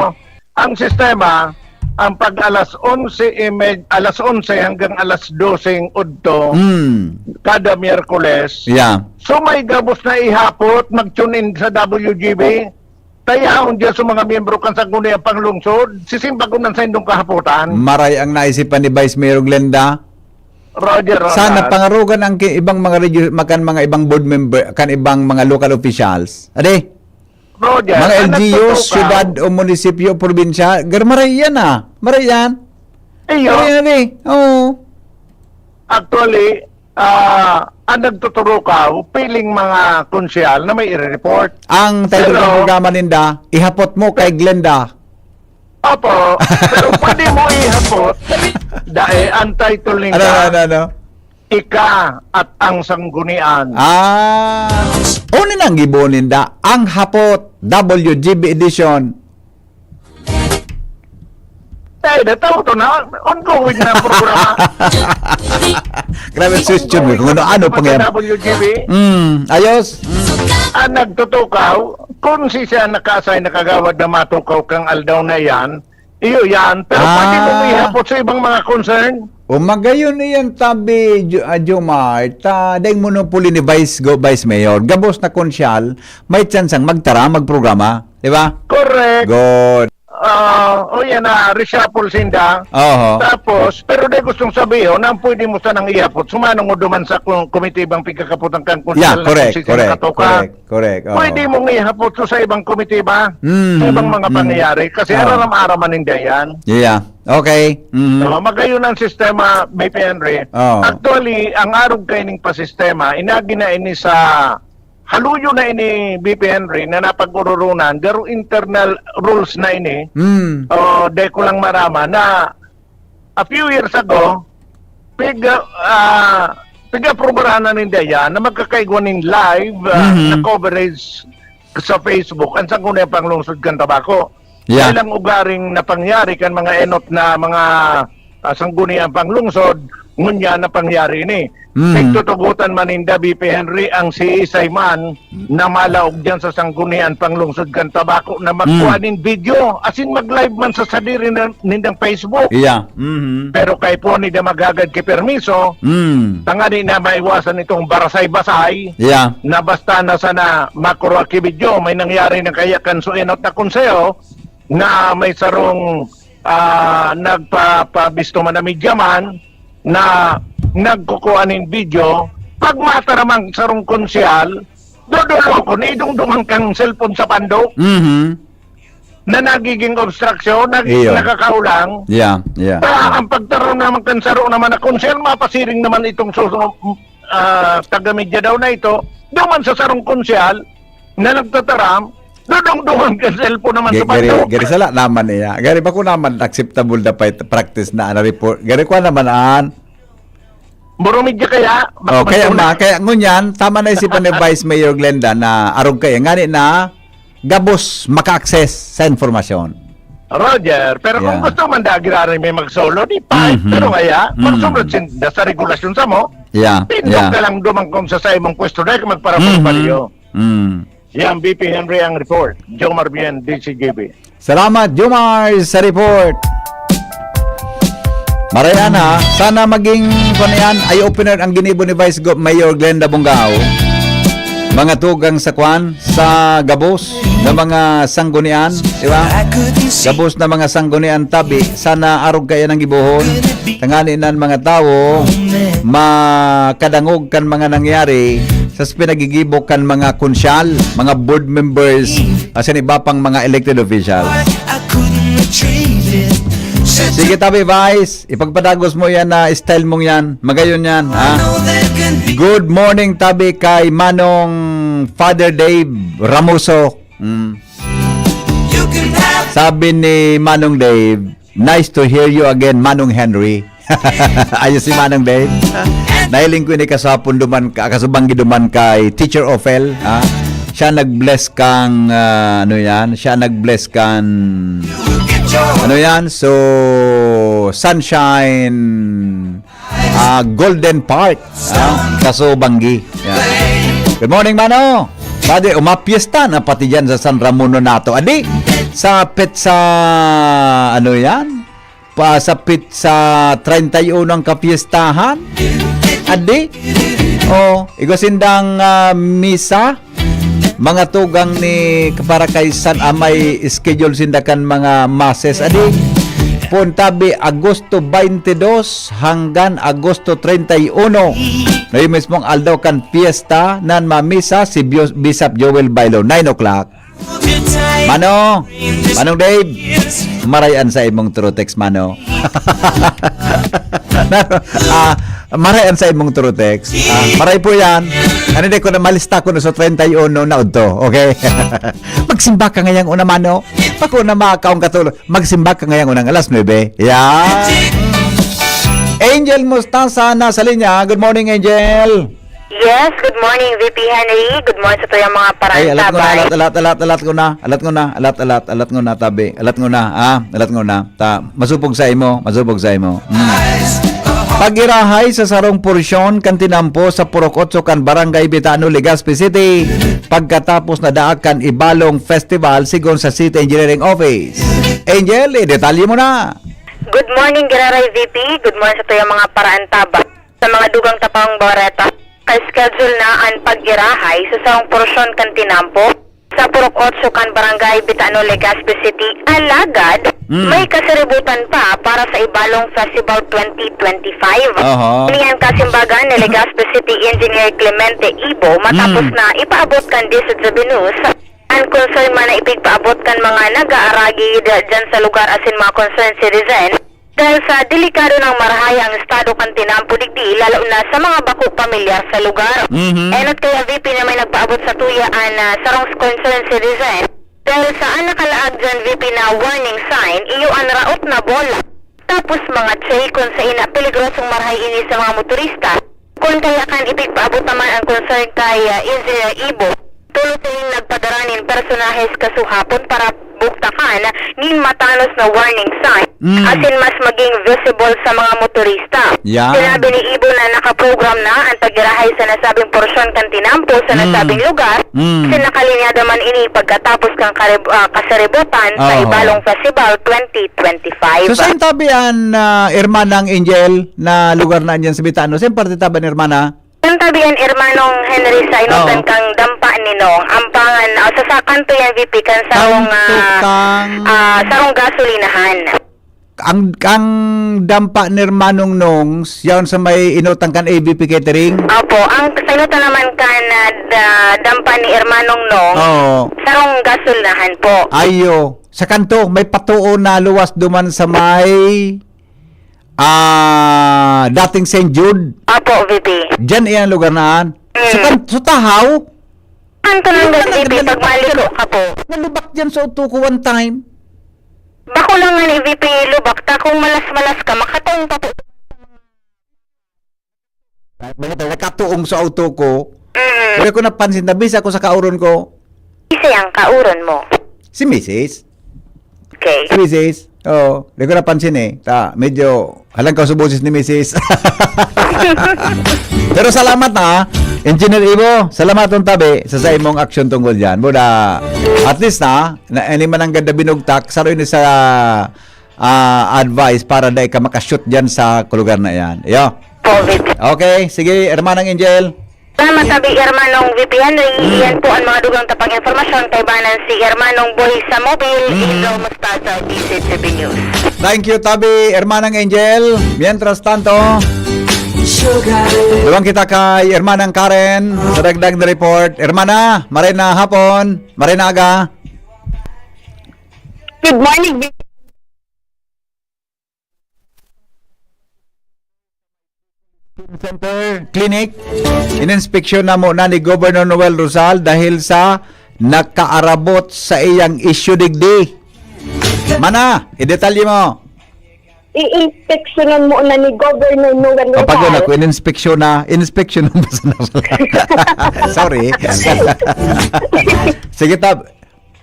ang sistema, ang pag alas onse y media, alas onse hanggang alas doseng udto, Mm. kada Miyerkules. Yeah. So, may gabos na ihapot, mag-tune in sa W G B. Tayaon diyan sa mga miyembro kan Sangguniang Panglungsod, sisimbagon ang saindong kahapotan. Maray ang naisipan ni Vice Mayor Glenda. Roger, Roger. Sana pangarogan ang ki-, ibang mga regio-, makan mga ibang board member, kan ibang mga local officials. Ade? Roger, Mga ang L G Us, nagtutukaw. Syudad o munisipyo, probinsya, gar-, maray yan ah. Maray yan. Iyo. Maray yan eh. Oo. Actually, ah, ang nagtuturukaw, piling mga konsyal na may i-report. Ang title Pero ng programa ninda, ihapot mo kay Glenda. Opo, pero pwede mo ihapot, dahil ang title ninda, Ano, ano, ano? Ika at ang Sanggunian. Ah, uni nang gibo ninda, ang hapot, W G B edition. Eh, nataw to na. Ongoing na ang programa. Grabe ang question mo. Kung ano-ano Sa pangyayari. W G B. Mm, ayos. Mm. Ang nagtutukaw, kung si siya naka-assign na kagawad na matukaw kang aldaw na yan, iyo yan. Pero pwede mo Ah. ihapot sa ibang mga concern. O magayon iyan tabi, Jo-, ah, Jomar, ta, daing monopoly ni Vice, Go, Vice Mayor. Gabos na konsyal, may tsansang magtara, magprograma. Di ba? Correct. Good. Ah, o yan na, reshuffle sinda. Oho. Tapos, pero di gustong sabihin, na ang pwede mo sanang ihapot, sumanong mo duman sa kum-, komitibang pigkakaputan kang Yeah, konsehal na correct, kung sino correct, katoka. correct, correct, oo. Pwede mong ihapot to sa ibang komitiba, Mm, sa ibang mga mm. pangyayari, kasi Oo. araram-araman ninda yan. Yeah, okay. Mm. So, magayon ang sistema, B P N R. Oo. Actually, ang arog kaining pa sistema, inagi na ini sa haluyo na ini, B P N R, na napag-ururunan, garo internal rules na ini. Hmm. O, di ko lang marama na a few years ago, pig-, ah, pig-aprobahan na ninda yan na magkakaigwa nin live, ah, Mhm. na coverage sa Facebook, ang Sangguniang Panglungsod kan Tabaco. Yeah. Dahil ang ugaring napangyari kan mga enot na mga, ah, Sangguniang Panglungsod, ngunyan napangyari ini. Mm. Pigtutugotan man ninda, B P Henry, ang siisay man na malaog diyan sa Sanggunian Panglungsod kan Tabaco na magkuha Mm. nin video, asin mag-live man sa sadiri na, nindang Facebook. Yeah. Mhm. Pero kay po ninda maghagad ki permiso, Mm. tangani na maiwasan itong barasay-basay Yeah. na basta na sana makurwa ki video, may nangyari na kaya kan suenot na konseho, na may sarong, ah, nagpapabisto man na media man na nagkukuha nin video, pag mataram ang sarong konsyal, dodolokon, idungdungan kang cellphone sa pando. Mhm. na nagiging obstruction, nag-, Iyo. nakakaulang. Yeah, yeah. Ah, ang pagtaro naman kan saro naman na konsehal, mapasiring naman itong susunod, ah, taga-media daw na ito, duman sa sarong konsehal na nagtataram, dudungdungan kan cellphone naman Ga-, sa gari, bando. gari sala naman niya. Gari ba ko naman acceptable na pa it-, practice na, na report? Gari ko naman an. Buro media kaya? Baka Oh, kaya magtuna. ma-, kaya ngunyan, tama na isipan ni Vice Mayor Glenda na arog kaya. Ngani na, gabos maka-access sa informasyon. Roger, pero kung Yeah. gusto man da giraray may magsolo, di pa, Mhm. pero kaya, Mhm. magsunod sin-, da sa regulasyon sa mo, Yeah, tindog yeah. ka lang duman kung sa, sa imong pwesto, dahil ka magparapang Mhm. paliyo. Mm. Yan, V P Henry ang report. Jomar Bien, D C G B. Salamat, Jomar, sa report. Marayan ha, sana maging, kuwan yan, eye-opener ang ginibo ni Vice Go-, Mayor Glenda Bongao. Mga tugang sa kwan, sa gabos na mga sanggunian, di ba? Gabos na mga sanggunian tabi, sana arog kaya nang gibohon. Tangani nan mga tawo, makadangog kan mga nangyari sa pinagigibo kan mga konsyal, mga board members, asin iba pang mga elected official. Sige, tabi, Vice. Ipagpadagos mo yan na style mong yan. Magayon yan, ha? Good morning, tabi, kay Manong Father Dave Ramoso. Mm. Sabi ni Manong Dave, "Nice to hear you again, Manong Henry." Ayos si Manong Dave. Nahiling ko ini kasapon duman ka, kasubanggi duman kay Teacher Ophel, ha? Siya nag-bless kang, ah, ano yan? Siya nag-bless kan, ano yan? So, Sunshine, ah, Golden Park, ah, kasubanggi. Yan. Good morning, Mano. Padi, umapyesta na pati dyan sa San Ramon Nonato. Adi, sa petsa, ano yan? Pasapit sa treinta y uno ang kapyestahan. Adi? Oh, igwa sindang, ah, misa. Mga tugang ni, para kay San, ah, may schedule sinda kan mga masses. Adi? Puntabi, Agosto twenty-dos hanggang Agosto treinta y uno. Na yung mismong aldaw kan piyesta, nan mamisa si Bio-, Bishop Joel Bailo, nine o'clock. Mano, Manong Dave, marayan sa imong True Text, Mano. Ah, marayan sa imong True Text. Ah, maray po yan. Ano, di ko na malista ko na sa treinta y uno na udto. Okay? Magsimba ka ngayang una, Mano. Bako na makakaon ka tulo. Magsimba ka ngayang unang alas nuebe. Yan. Angel Mostaza nasa linya. Good morning, Angel. Yes, good morning, V P Henry. Good morning sa tuyang mga Ay, alat ko na, parantabay. Alat, alat, alat, alat ko na. Alat ko na, alat, alat, alat ko na, tabi. Alat ko na, ah, alat ko na. Ta, masupog sa imo, masupog sa imo. Mm. Pagirahay sa sarong porsyon kan tinampo sa Purok Otso kan Barangay Bitano, Legazpi City, pagkatapos na daak kan Ibalong Festival, sigon sa City Engineering Office. Angel, i-detalye mo na. Good morning, Giraray V P. Good morning sa tuyang mga parantabay. Sa mga dugang tapang bareta, ka-schedule na an pag-irahay sa sarong porsyon kan tinampo sa Purok Otso kan Barangay Bitano, Legazpi City. Alagad, Mm. may kasiributan pa para sa Ibalong Festival twenty twenty-five. Oho. Ini an kasimbagan ni Legazpi City Engineer Clemente Ibo matapos Mm. na ipaabot kan D S W News an concern man na ipigpaabot kan mga nag-aaragi da-, dyan sa lugar asin mga concerned citizen. Dahil sa delikado nang marahay ang estado kan tinampo digdi, lalo na sa mga bako pamilyar sa lugar. Mhm. Enot kaya V P na may nagpaabot sa tuya an, ah, sarong concerned citizen. Dahil sa an nakalaag dyan V P na warning sign, iyo an raot na bola. Tapos mga tray kun sain na peligrosong marahay ini sa mga motorista. Kun kaya kan ipigpaabot naman ang concern kay, ah, Engineer Ibo, tulo siring nagpadara nin personahes kasuhapon para bugtakan nin matanos na warning sign, Mm. asin mas maging visible sa mga motorista. Yan. Sinabi ni Ibo na nakaprogram na ang pag-irahay sa nasabing porsyon kan tinampo sa Mm. nasabing lugar, Mm. asin nakalinyada man ini pagkatapos kan karib-, ah, kasaributan sa Oo. Ibalong Festival twenty twenty-five. So, saan tabi an, ah, Hermanang Angel na lugar na andyan sa Bitano? Saan parte tabi an Hermana? Saan tabi an Hermanong Henry sa inutan Oo. kang dampa ni Nong? Ampangan, ah, sa sakan to yan, V P, kan sarong, Kanto ah, kang ah, sarong gasolinahan. Ang, ang dampa ni Hermanong Nongs, yaon sa may inutan kan A B P Catering? Opo, ang sa inutan naman kan, ah, ah, dampa ni Hermanong Nong, Oo. sarong gasolinahan po. Ayo. Sa kanto, may patuon na luwas duman sa may, ah, dating Saint Jude. Opo, V P. Diyan iyan lugar na an. Sa Mm. kan-, sa Tahaw? Kanto lang Ano gani, na V P, pag nalubak maliko yan? ka po. Nalubak yan sa uto ko one time. Bako lang nga ni V P lubak, ta kung malas-malas ka, makatong pa po. Ay, bakit nakatuong sa auto ko? Mm. Wala ko napansin, nabisa ko sa kauron ko. Isa ang kauron mo. Si misis. Okay. Si misis. Oo, di ko napansin eh. Ta, medyo, halang ka sa boses ni misis. Pero salamat na, Engineer Ibo. Salamat ang tabi sa, sa imong aksyon tungkol dyan. Buda, at least na, na, ini man ang ganda binugtak, saroy ni sa ah, advice para dai ka makashoot dyan sa lugar na yan. Iyo. COVID. Okay, sige, Hermanang Angel. Salamat, sabi Hermanong V P Henry. Mm. Iyan po ang mga dugang tapang impormasyon kaibanan si Hermanong Boy sa Mobil, Mm. Indo Mostaza, D Z T V News. Thank you, Tabi, Hermanang Angel. Mientras tanto, Sugar. duwang kita kay Hermanang Karen sa dagdag na report. Hermana, maray na hapon, maray na aga. Good morning, Center Clinic, ininspeksyon na muna ni Governor Noel Rosal dahil sa nakaarabot sa iyang isyu digdi. Mana, idetalye mo. I-inspeksyonan muna ni Governor Noel Rosal. Kapag ako, ininspeksyon na, ininspeksyon na ba sa Sorry. Sige, tab-,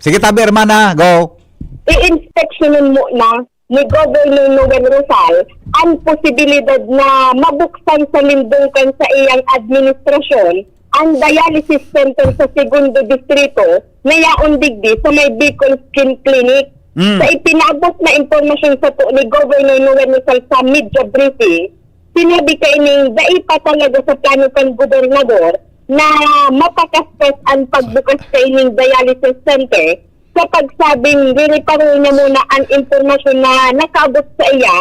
sige, tabi, hermana, go. I-inspeksyonan muna ni Governor Noel Rosal ang posibilidad na mabuksan sa limbong kan sa iyang administrasyon ang dialysis center sa Segundo Distrito na yaon digdi sa may Bicol Skin Clinic. Mm. Sa ipinaabot na impormasyon sato ni Governor Noel Rosal sa media briefing, sinabi kaining dai pa talaga sa plano kan gobernador na mapakaskas ang pagbukas kaining dialysis center sa pagsabing riniparoon niya muna an impormasyon na nakaabot sa iya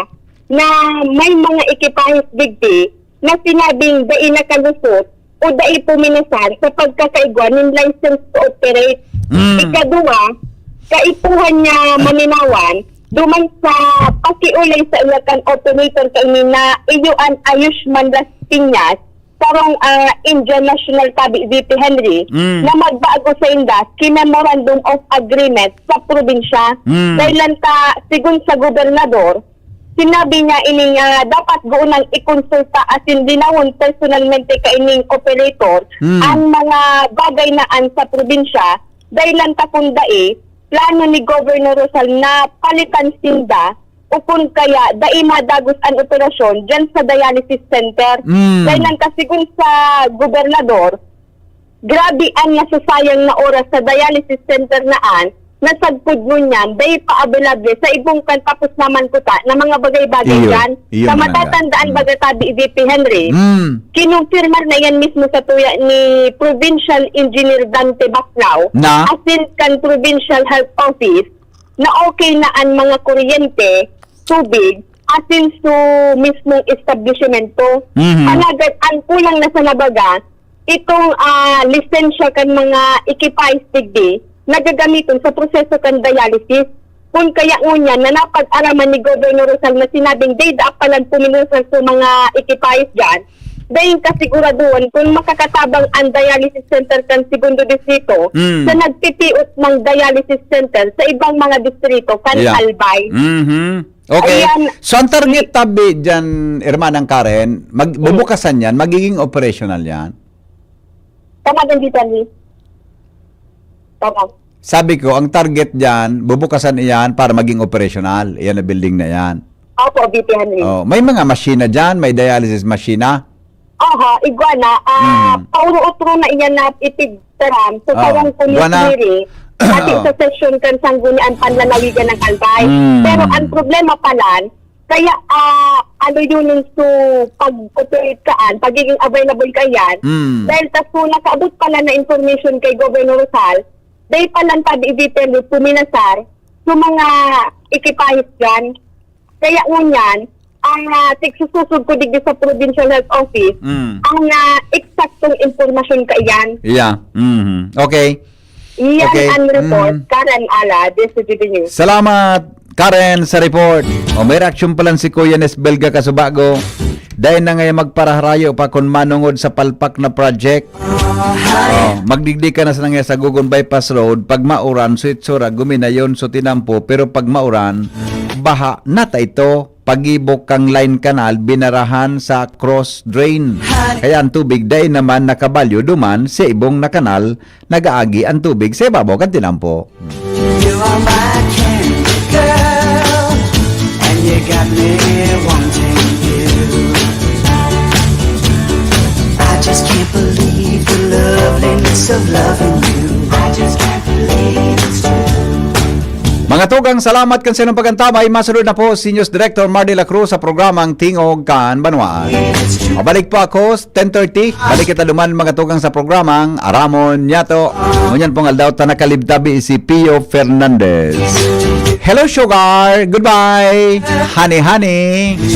na may mga ekipahis digdi na sinabing dai nakalusot o dai puminasar sa pagkakaigwa nin license to operate. Mm. Ikaduwa, kaipuhan niya maminawan duman sa pakiolay sa iya kan operator kaini na iyo an Ayushman Las Piñas, sarong, ah, Indian national tabi, V P Henry, Mm. na magbago sa inda ki Memorandum of Agreement sa probinsya. Mm. Dahil lang ta, sigon sa gobernador, sinabi niya ini nga dapat guunang ikonsulta asin linawon personalmente kaining operator Mm. ang mga bagay na an sa probinsya, dahil lang ta kung dai, plano ni Governor Rosal na palitan sinda o kun kaya dai madagos an operasyon diyan sa dialysis center. Mm. Dahil lang kasigon sa gobernador, grabe an nasasayang na oras sa dialysis center na an nasagpod ngunyan dai pa available sa ibong kan tapos naman kuta na mga bagay-bagay Iyo, diyan. iyo Sa naman nga. matatandaan Mm. baga tabi, V P Henry, Mm. kinumpirmar na yan mismo sa tuya ni Provincial Engineer Dante Baclao, Na? asin kan Provincial Health Office, na okay na an mga kuryente, tubig, asin sa mismong establisimento. Mhm. Alagad ang kulang na sana baga, itong, ah, lisensya kan mga ekipahis digdi na gagamiton sa proseso kan dialysis. Kun kaya ngunyan na napag-araman ni Governor Rosal na sinabing dai daa palan puminusar sa mga ekipahis diyan, daing kasiguraduhan kun makakatabang an dialysis center kan Segundo Distrito Mm. sa nagtitiot ng dialysis center sa ibang mga distrito kan Yeah. Albay. Mhm. Okay. Ayan. So, ang target tabi dyan, Hermanang Karen, mag-, Mm. bubukasan yan, magiging operational yan? Tama din dito, Lee. Tama. Sabi ko, ang target dyan, bubukasan iyan para maging operational. Iyan na building na yan. Opo, V P Henry. Oh, may mga masina dyan, may dialysis masina. Aha, igwa na. Ah, Mm. pauro-utro na iyan na ipigtaram. So, Ah, tawang ko ni igwa na. Siri, pati Oo. sa sesyon kan Sangguniang Panlalawigan ng Albay. Mm. Pero ang problema pala, kaya, ah, ano yun yung so, pag-operate kaan, pagiging available ka yan, Mm. dahil tas kung nakaabot pala na information kay Governor Rosal, dahil pala ang tabi i-detail puminasar sa mga ekipahis dyan. Kaya ngunyan, ang uh, tigsusog ko digdi sa Provincial Health Office, Mm. ang uh, eksaktong impormasyon kaiyan. Yeah. Mhm. Okay. Iyan Okay. ang report, Mhm. Karen Ala, Deso G B News. Salamat, Karen, sa report. O, may reaksyon pa lang si Kuya Nes Belga Kasubago. Dahil na ngayon magparaharayo pa kung manungod sa palpak na project. Oh, magdigdi ka na sa nangyay sa Gugon Bypass Road. Pag mauran, so itsura, guminayon, so tinampo. Pero pag mauran, baha na ta ito. Pagibok kang line canal, binarahan sa cross drain. Kaya ang tubig dahil naman nakabalyo duman sa ibong na kanal, nag-aagi ang tubig sa ibabaw kan tinampo. You are my candy girl, and you got me wanting you. I just can't believe the loveliness of loving you. I just can't believe it's true. Mga tugang, salamat kan sinong pag-antabay. Masunod na po si News Director Mardy La Cruz sa programang Tingog kan Banwaan. Mabalik po ako ten thirty. Balik kita duman, mga tugang, sa programang Aramon Nyato. Ngunyan pong aldaw ta nakalibtabi si Pio Fernandez. Hello, sugar. Goodbye. Honey, honey.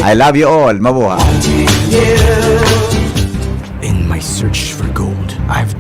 I love you all. Mabuhay. In my search for gold, I've